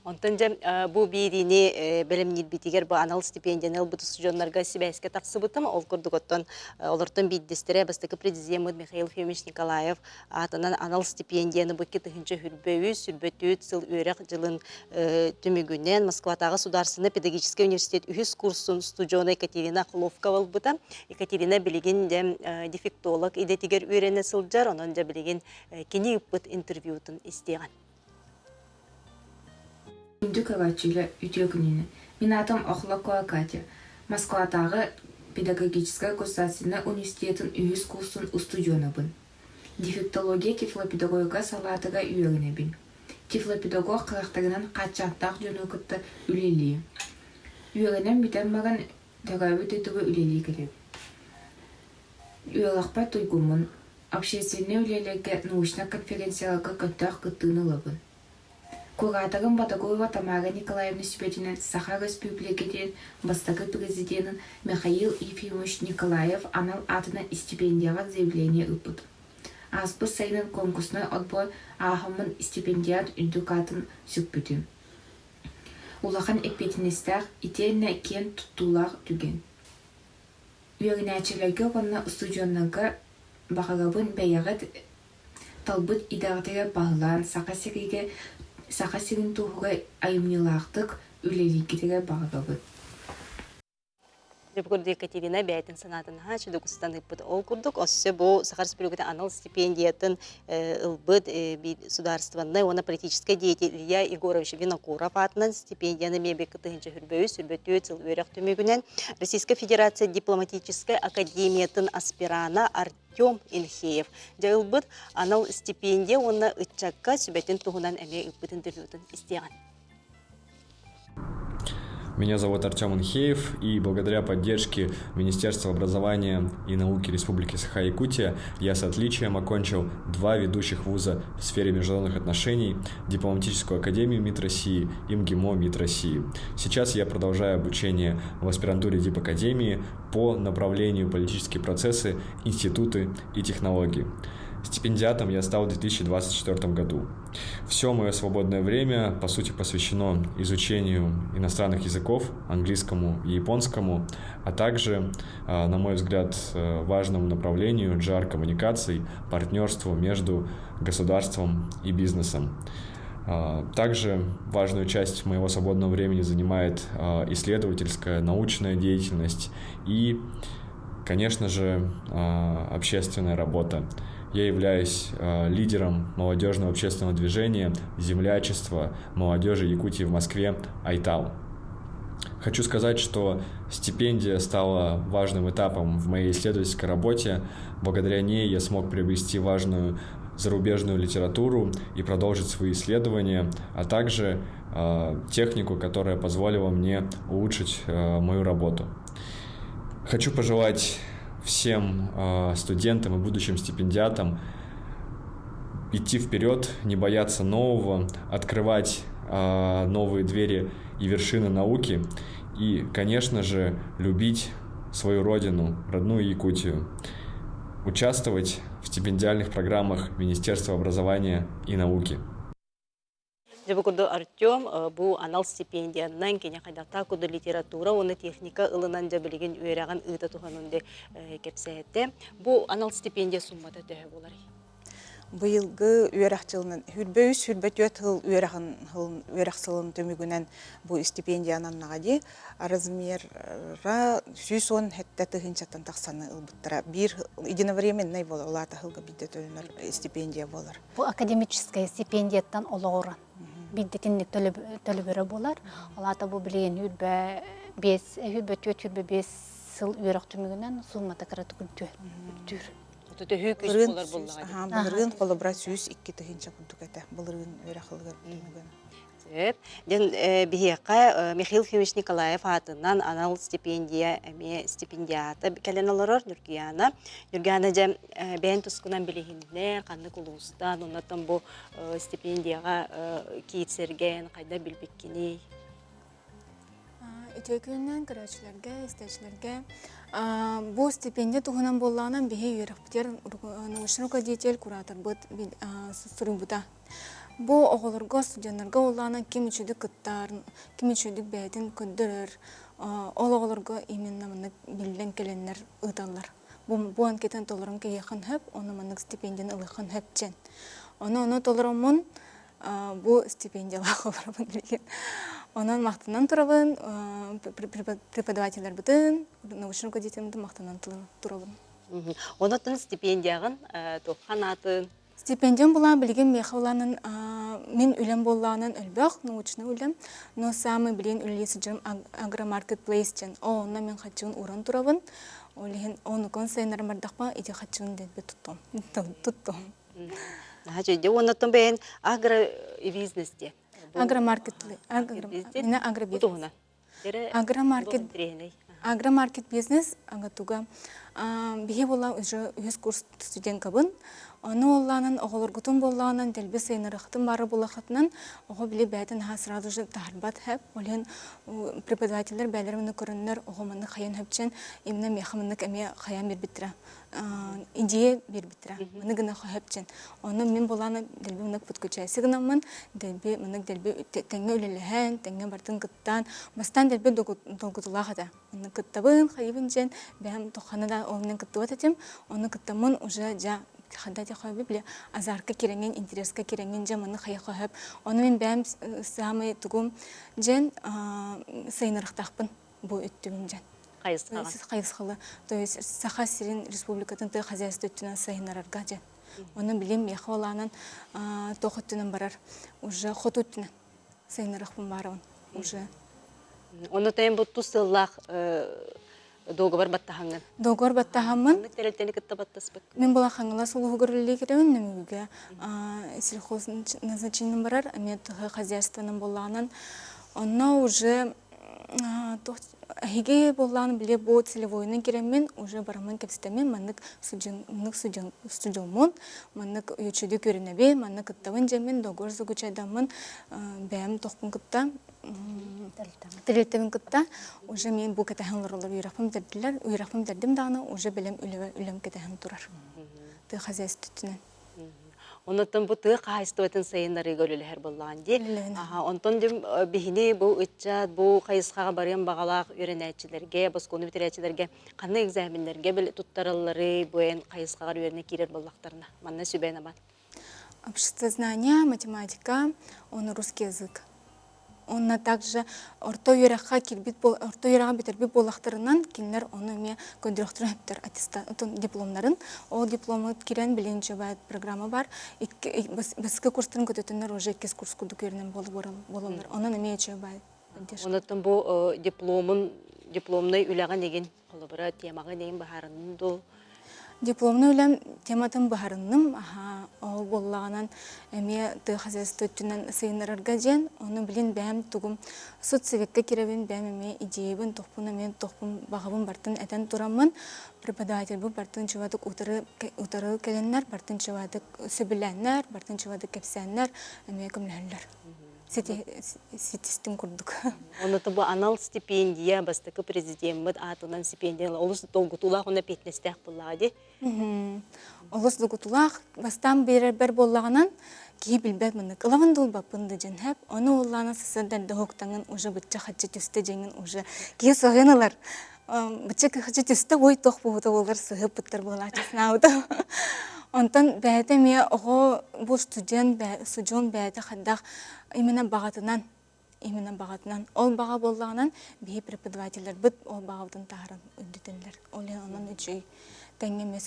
Онтон дьэ бу биэриини бэлэмниирбитигэр бу анал стипендияны ылбыт устудьуоннарга сибээскэ тахсыбытым. Ол курдук оттон олортон биирдэстэрэ бастакы президеммит Михаил Ефимович Николаев аатынан анал стипендияны бу 2023 сүрбөтүт сыл үөрэх дьылын түмүгүнэн Москватааҕы Судаарыстыбаннай педагогическай университет үһүс курсун устудьуона Екатерина Охловкова ылбыта. Екатерина билигин дьэ дефектолог идэтигэр үөрэнэ сылдьар, онон дьэ билигин кини ыыппыт интервьютун истиэҕин. Күндү көрөөччүлэр, үтүө күнүнэн! Мин аатым Охлопкова Катя. Москватааҕы педагогическай государственнай университетын үһүс курсун устудьуонабын. Дефектология тифлопедагогика салаатыгар үөрэнэбин. Тифлопедагог харахтарынан хааччахтаах дьону кытта үлэлиир. Үөрэнэн бүтэн баран төрөөбүт дойдуга үлэлии кэлэбин. Үөрэхпэр туйгуммун, общественнай үлэлэргэ научнай конференцияларга көхтөөх кыттыыны ылабын. Кураторым Ботагоева Тамара Николаевна сүбэтинэн Саха Өрөспүүбүлүкэтин бастакы президенин Михаил Ефимович Николаев анал аатынан стипендияҕа заявление ыыппытым. Ааспыт сайынын конкурснай отбор ааһаммын стипендиат үрдүк аатын сүкпүтүм. Улахан эппиэтинэстээх итиэннэ киэн туттуулаах түгэн. Үөрэнээччилэргэ уонна устудьуоннарга баҕарабын бэйэҕит талбыт идэҕитигэр баһылаан Саха сиригэр Саха сирин туһугар айымньылаахтык үлэлииргитигэр баҕарабын. Дьэ, бу курдук Екатерина бэйэтин санаатын наһаа чудугустан ыыппыт. Ол курдук, өссө бу Саха Республикатын анал стипендиятын ылбыт судаарыстыбаннай уонна политическай деятель Илья Егорович Винокуров аатынан стипендияны эмиэ 2023 сыл үөрэх түмүгүнэн Российскай Федерация дипломатическай академиятын аспирана Артем Инхеев дьэ ылбыт анал стипендия уонна ыччакка сүбэтин туһунан эмиэ ыыппыт интервьютун истиэҕин. Меня зовут Артем Инхеев, и благодаря поддержке Министерства образования и науки Республики Саха-Якутия я с отличием окончил два ведущих вуза в сфере международных отношений, Дипломатическую академию МИД России и МГИМО МИД России. Сейчас я продолжаю обучение в аспирантуре Дипакадемии по направлению политические процессы, институты и технологии. Стипендиатом я стал в 2024 году. Все мое свободное время, по сути, посвящено изучению иностранных языков, английскому и японскому, а также, на мой взгляд, важному направлению GR-коммуникаций, партнерству между государством и бизнесом. Также важную часть моего свободного времени занимает исследовательская, научная деятельность и, конечно же, общественная работа. Я являюсь лидером молодежного общественного движения «Землячество молодежи Якутии в Москве» «Айтал». Хочу сказать, что стипендия стала важным этапом в моей исследовательской работе. Благодаря ней я смог приобрести важную зарубежную литературу и продолжить свои исследования, а также технику, которая позволила мне улучшить мою работу. Хочу пожелать всем студентам и будущим стипендиатам идти вперед, не бояться нового, открывать новые двери и вершины науки и, конечно же, любить свою родину, родную Якутию, участвовать в стипендиальных программах Министерства образования и науки. Дьэ бу курдук Артем бу анал стипендиянан кини хайдахтаах курдук литература уонна техника ылынан дьэ билигин үөрэҕин ыыта туһанын дэ кэпсээтэ. Бу анал стипендия суммата төһө буоларый? Быйылгы үөрэх дьылынан 23 24 сыл үөрэҕин үөрэх сылын түмүгүнэн бу стипендия ананнаҕа дии. Размера 117 тыһыынчаттан тахсаны ылбыттара. Биир единовременный буолар, улаата сылга биирдэ төлөнөр стипендия буолар. Бу академическай стипендияттан олоҕуран биирдэтинник төлөбүрэ буолар. Ол аата бу билигин үрбэ биэс, үрбэ түөрт, үрбэ биэс сыл үөрэх түмүгүнэн сууммата кыратык үрдүүр. Төһүү күүс буолар буоллаҕа. Былырыын холобура 102 тыһыынча курдук этэ. Былырыын үөрэх ылыгар түмүгүн. Сөп. Дьон биһиэхэ Михаил Ефимович Николаев аатынан анал стипендия эмиэ стипендиата кэлэн олорор Ньургуяна. Ньургуяна дьэ бэйэн тускунан билиһиннэр, ханнык улуустан, оннотон бу стипендияҕа киирсэргэн хайда билбиккиний? Үтүө күнүнэн көрөөччүлэргэ, истээччилэргэ. Бу стипендия туһунан буоллаҕына биһи үөрэхпитигэр научный руководитель, кураторбыт суруйбута. Бу оҕолорго, студеннарга буоллаҕына ким үчүгүйдүк кыттар, ким үчүгүйдүк бэйэтин көрдөрөр, ол оҕолорго именно маннык биллэн кэлэннэр ыыталлар. Бу, бу анкетаны толорон киһиэхин сөп, ону маннык стипендияны ылыаххын сөп диэн. Ону ону толороммун бу стипендиялаах олоробун билигин. Онон махтанан турабын, преподавателлэрбитин, научный руководителбитин махтанан турабын. Онотун стипендияҕын туоххан аатын Стипендиям булаан билигин миэхэ улаанан мин үлэм буоллаҕынан өлбөх, научный үлэм, но самый билигин үлэлии сылдьарым агромаркетплейс диэн. Оо, онно мин хаччыбын ууран турабын. Ол иһин онукун сайыннаран бардахпа ити хаччыбын дэлби туттум. Туттум. Наһаа үчүгэй. Уоннаттан бэйэн агробизнес диэн. Агромаркет агробизнес. Агромаркет агромаркет бизнес агатуга биһи буолла уже үһүс курс студенткабын. Ону оллаанан оҕолоргутун буоллаанан дэлби сайынарахтын бары булахатынан оҕо били бээтин аха сразу же таһарбат хэп. Ол иһин преподавателлэр бээлэр маны көрөннөр оҕо маннык хайан хөпчен именно миэхэ маннык эмиэ хайан биэрбиттэрэ. Идея биэрбиттэрэ. Маны гына хөпчен. Ону мин буолаана дэлби мынык подключайсы гынаммын, дэлби мынык дэлби тэҥҥэ үлэлэһэн, тэҥҥэ бартын кыттаан, бастаан дэлби долгутулаах этэ. Маны кыттабын, хайыбын диэн, бэйэм тоххана да ол мен кыттыбат этим. Ону кыттаммын уже дьа ханда дьэ били азарка кирэҥин, интереска кирэҥин дьэ маны хайа хөп. Ону мин бэйэм самый тугум дьэн сайынарахтаахпын бу өттүбүн дьэн. Хайысхаҕа. Хайысхалы. То есть Саха сирин республикатын тыа хозяйство өттүнэн сайыннарарга дьэн. Онон билим миэхэ олаанан туох өттүнэн барар уже хоту өттүнэн сайыннарыахпын баарабын уже. Ону тайын бу тус сыллаах договор баттаһаҥҥын. Договор баттаһаммын. Тэрилтэни кытта баттаспыт. Мин була Хаҥалас улууһугар үлэлии кирэбин Нөмүгүгэ сельхоз назначением барар, эмиэ тыһы хозяйствонан буоллаҕынан онно уже Эһиги буоллаан били бу целевойунан кирэммин уже бараммын кэпсэтэммин маннык судьуннук студиоммун маннык үчүгэй көрүнэбин маннык кыттабын дьэммин договор заключайдаммын бэйэм тохпун кытта тэрилтэбин кытта уже мен бу кэтэһэн олороллор үөрэхпин бүтэрдилэр үөрэхпин бүтэрдим даҕаны уже бэлэм үлэм кэтэһэн турар тыа хозяйствотынан Оннуттан бу тыа хаһаайыстыбатын сайыннарыыга үлэлэһэр буоллаҕын дии. Аха, онтон дьим биһини бу ыччат бу хайысхаҕа барыан баҕалаах үөрэнээччилэргэ, боскуону бүтэрээччилэргэ ханна экзаменнэргэ били туттараллары бу эн хайысхаҕар үөрэнэ киирэр буоллахтарына манна сүбэн-аман. Обществознание, математика, он русский язык. Уонна также орто үөрэххэ киирбит орто үөрэҕи бүтэрбит буоллахтарынан кинилэр ону эмиэ көрдөрүөхтэрин сөптөр аттестатын дипломнарын. Ол диплому киирэн билин программа бар. Бастакы курстарын көтөтөннөр уже иккис курс курдук үөрэнэн буолаллар. Онон эмиэ үчүгэй поддержка. Онон бу дипломун дипломнай үлэҕин игин холобура темаҕын игин быһаарыннын дуу? Дипломнай үлэм тематын быһарынным. Аха, ол буоллаҕынан эмиэ тыа хозяйство өттүнэн сайыннарарга диэн, ону билин бэйэм тугум соцсоветка кирэбин, бэйэм эмиэ идеябын, тохпун эмиэ тохпун баҕабын бартын этэн тураммын, преподавательбыт бартын чыбатык утары утары кэлэннэр, бартын чыбатык сөбүлээннэр, бартын чыбатык кэпсээннэр эмиэ көмөлөһөллөр. Ситистим курдук. Онно бу анал стипендия бастакы президеммит аатынан стипендия олус долгутуулаах уонна эппиэтинэстээх буоллаҕа дии. Олус долгутуулаах. Бастаан биэрэрбэр буоллаҕынан киһи билбэт мыннык ылабын да ылбаппын да дьэн хэп. Ону уоллаана сысырдан да уһуктаҥын уже бычча хаччы түстэ дьэҥин уже киһи соһуйан ылар. Бычча хаччы түстэ ой тох буһута буолар сыһыппыттар буолааччы санаабыта. Онтон бэйэтэ эмиэ оҕо бу студент студент бэйэтэ хайдах именно баҕатынан именно баҕатынан ол баҕа буоллаҕынан биһи преподавателлэрбит ол баҕабытын таһааран үрдүтэллэр. Ол иһин онон үчүгэй тэҥҥэ эмиэ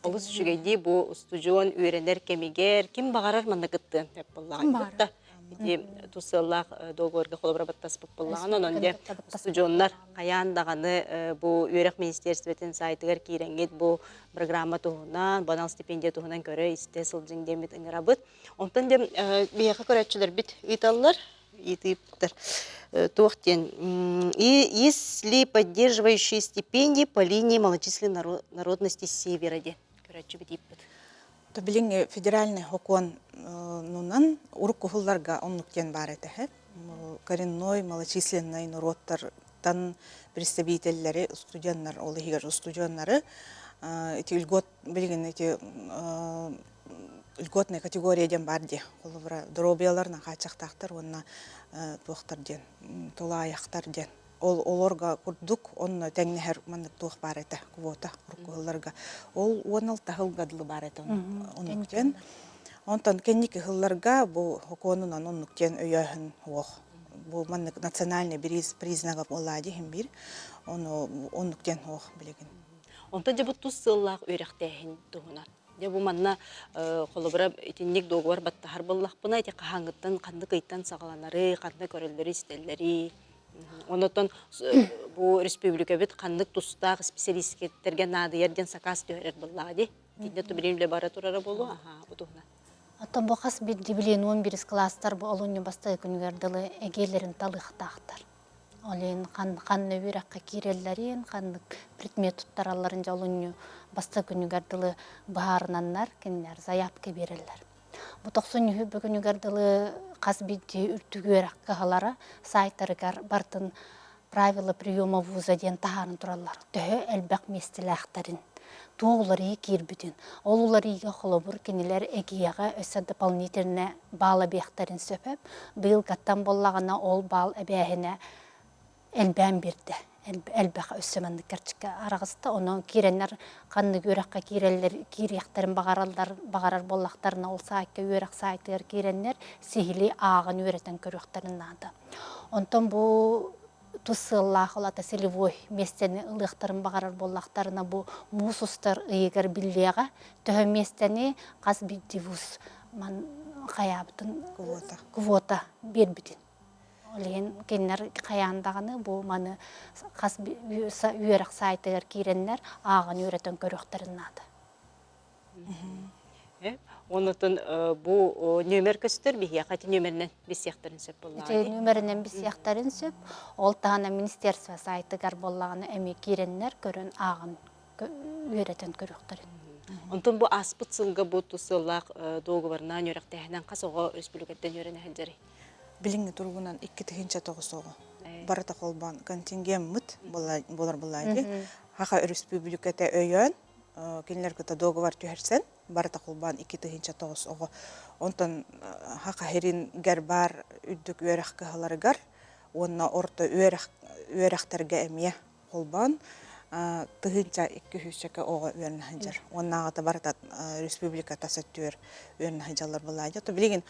Олус үчүгэйдии бу устудьуон үөрэнэр кэмигэр ким баҕарар манна кыттыан сөп буоллаҕа. Ити тус сыаллаах договорга холобура баттаспыт буоллаҕына, онон дьэ устудьуоннар хайаан даҕаны бу үөрэх министиэристибэтин сайтыгар киирэҥҥит бу программа туһунан, бу анал стипендия туһунан көрө-истэ сылдьыҥ диэммит ыҥырабыт. Онтон дьэ биһиэхэ көрөөччүлэрбит ыыталлар, ыйытыыптар туох диэн есть ли поддерживающие стипендии по линии малочисленной народности Севера диэн көрөөччүбүт ыйыппыт. Билиҥҥи федеральный сокуонунан урукку сылларга оннук диэн баар этэ. Коренной малочисленнай норуоттартан представителлэри студеннар ол иһигэр устудьуоннары ити льгот билигин ити льготная категория диэн баар дии. Холобура доруобуйаларынан хааччахтаахтар уонна туохтар диэн тулаайахтар диэн Ол олорго курдук онно тэҥнэһэр маннык туох баар этэ квота урукку Ол 16 сылга дылы баар этэ оннук диэн. Онтон кэнники сылларга бу сокуонунан оннук диэн өйөөһүн суох. Бу маннык национальный признага буолла диһин биир. Ону оннук диэн суох билигин. Онтон дьэ бу тус сыаллаах үөрэхтээһин туһунан. Дьэ бу манна холобура итинник договор баттаһар буоллахпына ити хаһааҥҥыттан ханнык ыйтан саҕаланары, ханна көрөллөрү-истэллэри Онотон бу республикабыт ханнык тустаах специалисттэргэ наадыйар диэн сакаас түһэрэр буоллаҕа дии. Итиннэ тубилин үлэ бара турара буолуо. Аха, бу туһунан. Оттон бу хас биирдии билиэн 11 класстар бу олунньу бастакы күнүгэр дылы эгиэлэрин талыахтаахтар. Ол иһин ханна үөрэххэ киирэллэрин, ханнык предмет туттаралларын дьэ олунньу бастакы күнүгэр дылы быһаарынаннар кинилэр заявка биэрэллэр. Бу тохсунньу бүгүнүгэр дылы хас биирдии үрдүк үөрэх кыһалара сайтарыгар барытын правила приема вуза диэн таһааран тураллар. Төһө элбэх миэстэлээхтэрин, туох уларыйыы киирбитин. Ол уларыйыыга холобур кинилэр эгиэҕэ өссө дополнительно баал эбиэхтэрин сөп. Быйылгаттан буоллаҕына ол баал эбээһинэ элбээн биэрдэ. Элбэх өссө маннык кэрчиккэ араҕыста. Онон киирэннэр ханнык үөрэххэ киирэллэр, киириэхтэрин баҕараллар, баҕарар буоллахтарына ол саайтка үөрэх саайтыгар киирэннэр сиһилии ааҕан үөрэтэн көрүөхтэрин наада. Онтон бу тус сыаллаах ол ата целевой миэстэни ылыахтарын баҕарар буоллахтарына бу муус устар ыйыгар биллиэҕэ төһө миэстэни хас биирдии вуз ман хайаабытын квота квота биэрбитин Ол иһин кинилэр хайаан даҕаны бу маны хас үөрэх саайтыгар киирэннэр ааҕан үөрэтэн көрүөхтэрин наада. Онутун бу нүөмэр көстөр биһиэхэ ити нүөмэринэн билсиэхтэрин сөп буоллаҕа Ити нүөмэринэн билсиэхтэрин сөп. Ол таһынан министерство сайтыгар буоллаҕына эмиэ киирэннэр көрөн ааҕан үөрэтэн көрүөхтэрин. Онтон бу ааспыт сылга бу тус сыаллаах договорынан үөрэхтээһинэн хас оҕо республикаттан үөрэнэ сылдьарый? Билиҥҥи туругунан 2009 оҕо барыта холбоон контингеммыт буолар буоллаайы. Саха Өрөспүүбүлүкэтэ өйөөн, кинилэр кытта договор түһэрсэн, барыта холбоон 2009 оҕо. Онтон Саха сирингэр баар үрдүк үөрэх кыһаларыгар уонна орто үөрэх үөрэхтэргэ эмиэ холбоон. 1200 оҕо үөрэнэ сылдьар. Уоннааҕыта барыта республика тас өттүгэр үөрэнэ сылдьаллар буоллаҕа. То билигин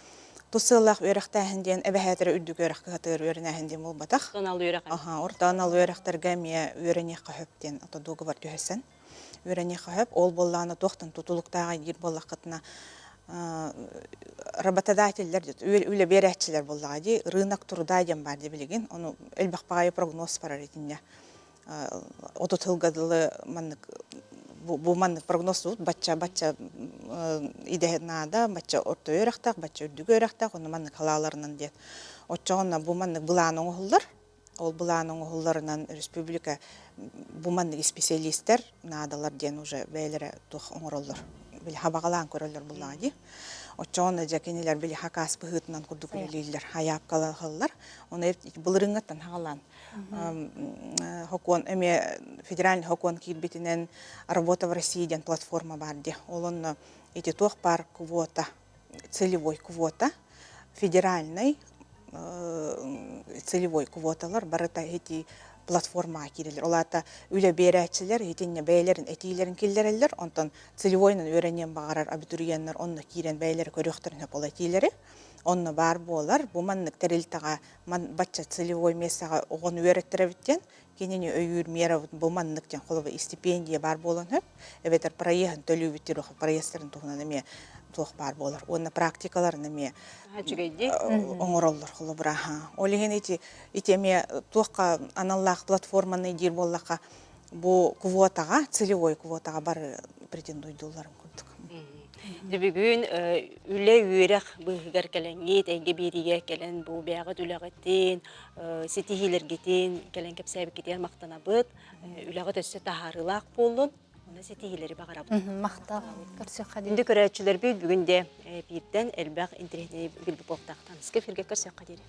тус сыаллаах үөрэхтээһин диэн эбэһээтэрэ үрдүк үөрэх кыһатыгар үөрэнээһин диэн буолбатах. Анал үөрэх. Аха, орто анал үөрэхтэргэ эмиэ үөрэниэххэ сөп диэн ото дуогабар түһэрсэн үөрэниэххэ сөп. Ол буоллаҕына туохтан тутулуктааҕый диир буоллаххытына работодателлэр үлэ биэрээччилэр буоллаҕа дии рынок труда диэн баар дии билигин ону элбэх баҕайы прогноз барар итиннэ 30 сылга дылы маннык бу маннык прогноз бачча бачча идэ наада бачча орто үөрэхтээх бачча үрдүк үөрэхтээх ону маннык халааларынан диэн оччоҕуна бу маннык былаан оҥоһуллар ол былаан оҥоһулларынан республика бу маннык исписэлиистэр наадалар диэн уже бэйэлэрэ туох оҥороллор били хабаҕалаан көрөллөр буллаҕа дии оччоҕуна дьэ кинилэр били хакаас быһыытынан курдук үлэлииллэр хайаапкалаһаллар ону былырыыҥҥыттан хаҕалаан Хокуон эмиэ федеральный хокуон киирбитинэн «Работа в России» диэн платформа баар дии. Ол онно ити туох баар квота, целевой квота, федеральный целевой квоталар барыта ити платформаҕа киирэллэр. Ол аата үлэ биэрээччилэр итиннэ бэйэлэрин этиилэрин киллэрэллэр, онтон целевойунан үөрэниэн баҕарар абитуриеннар онно киирэн бэйэлэрэ көрүөхтэрин сөп ол этиилэри. Онно баар буолар, бу маннык тэрилтэҕэ бачча целевой миэстэҕэ оҕону үөрэттэрэбит диэн кинини өйүүр миэрабыт бу маннык диэн холобур истипиэндийэ баар буолан сөп эбэтэр проеһын төлүүбүт диир проездтарын туһунан эмиэ туох баар буолар уонна практикаларын эмиэ оҥороллор холобура ол иһин ити ити эмиэ туохха аналлаах платформаны диир буоллахха бу квотаҕа целевой квотаҕа бары претендуйдуулларын курдук Бүгүн үлэ үөрэх быыһыгар кэлэҥҥит, эйгэ биэриигэ кэлэн бу бэйэҕит үлэҕитин, ситиһиилэргитин кэлэн кэпсээбиккитигэр махтанабыт. Үлэҕит өссө таһаарыылаах буоллун, уонна ситиһиилэри баҕарабыт. Махтал. Көрсүөххэ диэри. Күндү көрөөччүлэрбит бүгүн де бииртэн элбэх интэриэһинэй билбит буолуохтаахтан. Эфиргэ көрсүөххэ диэри.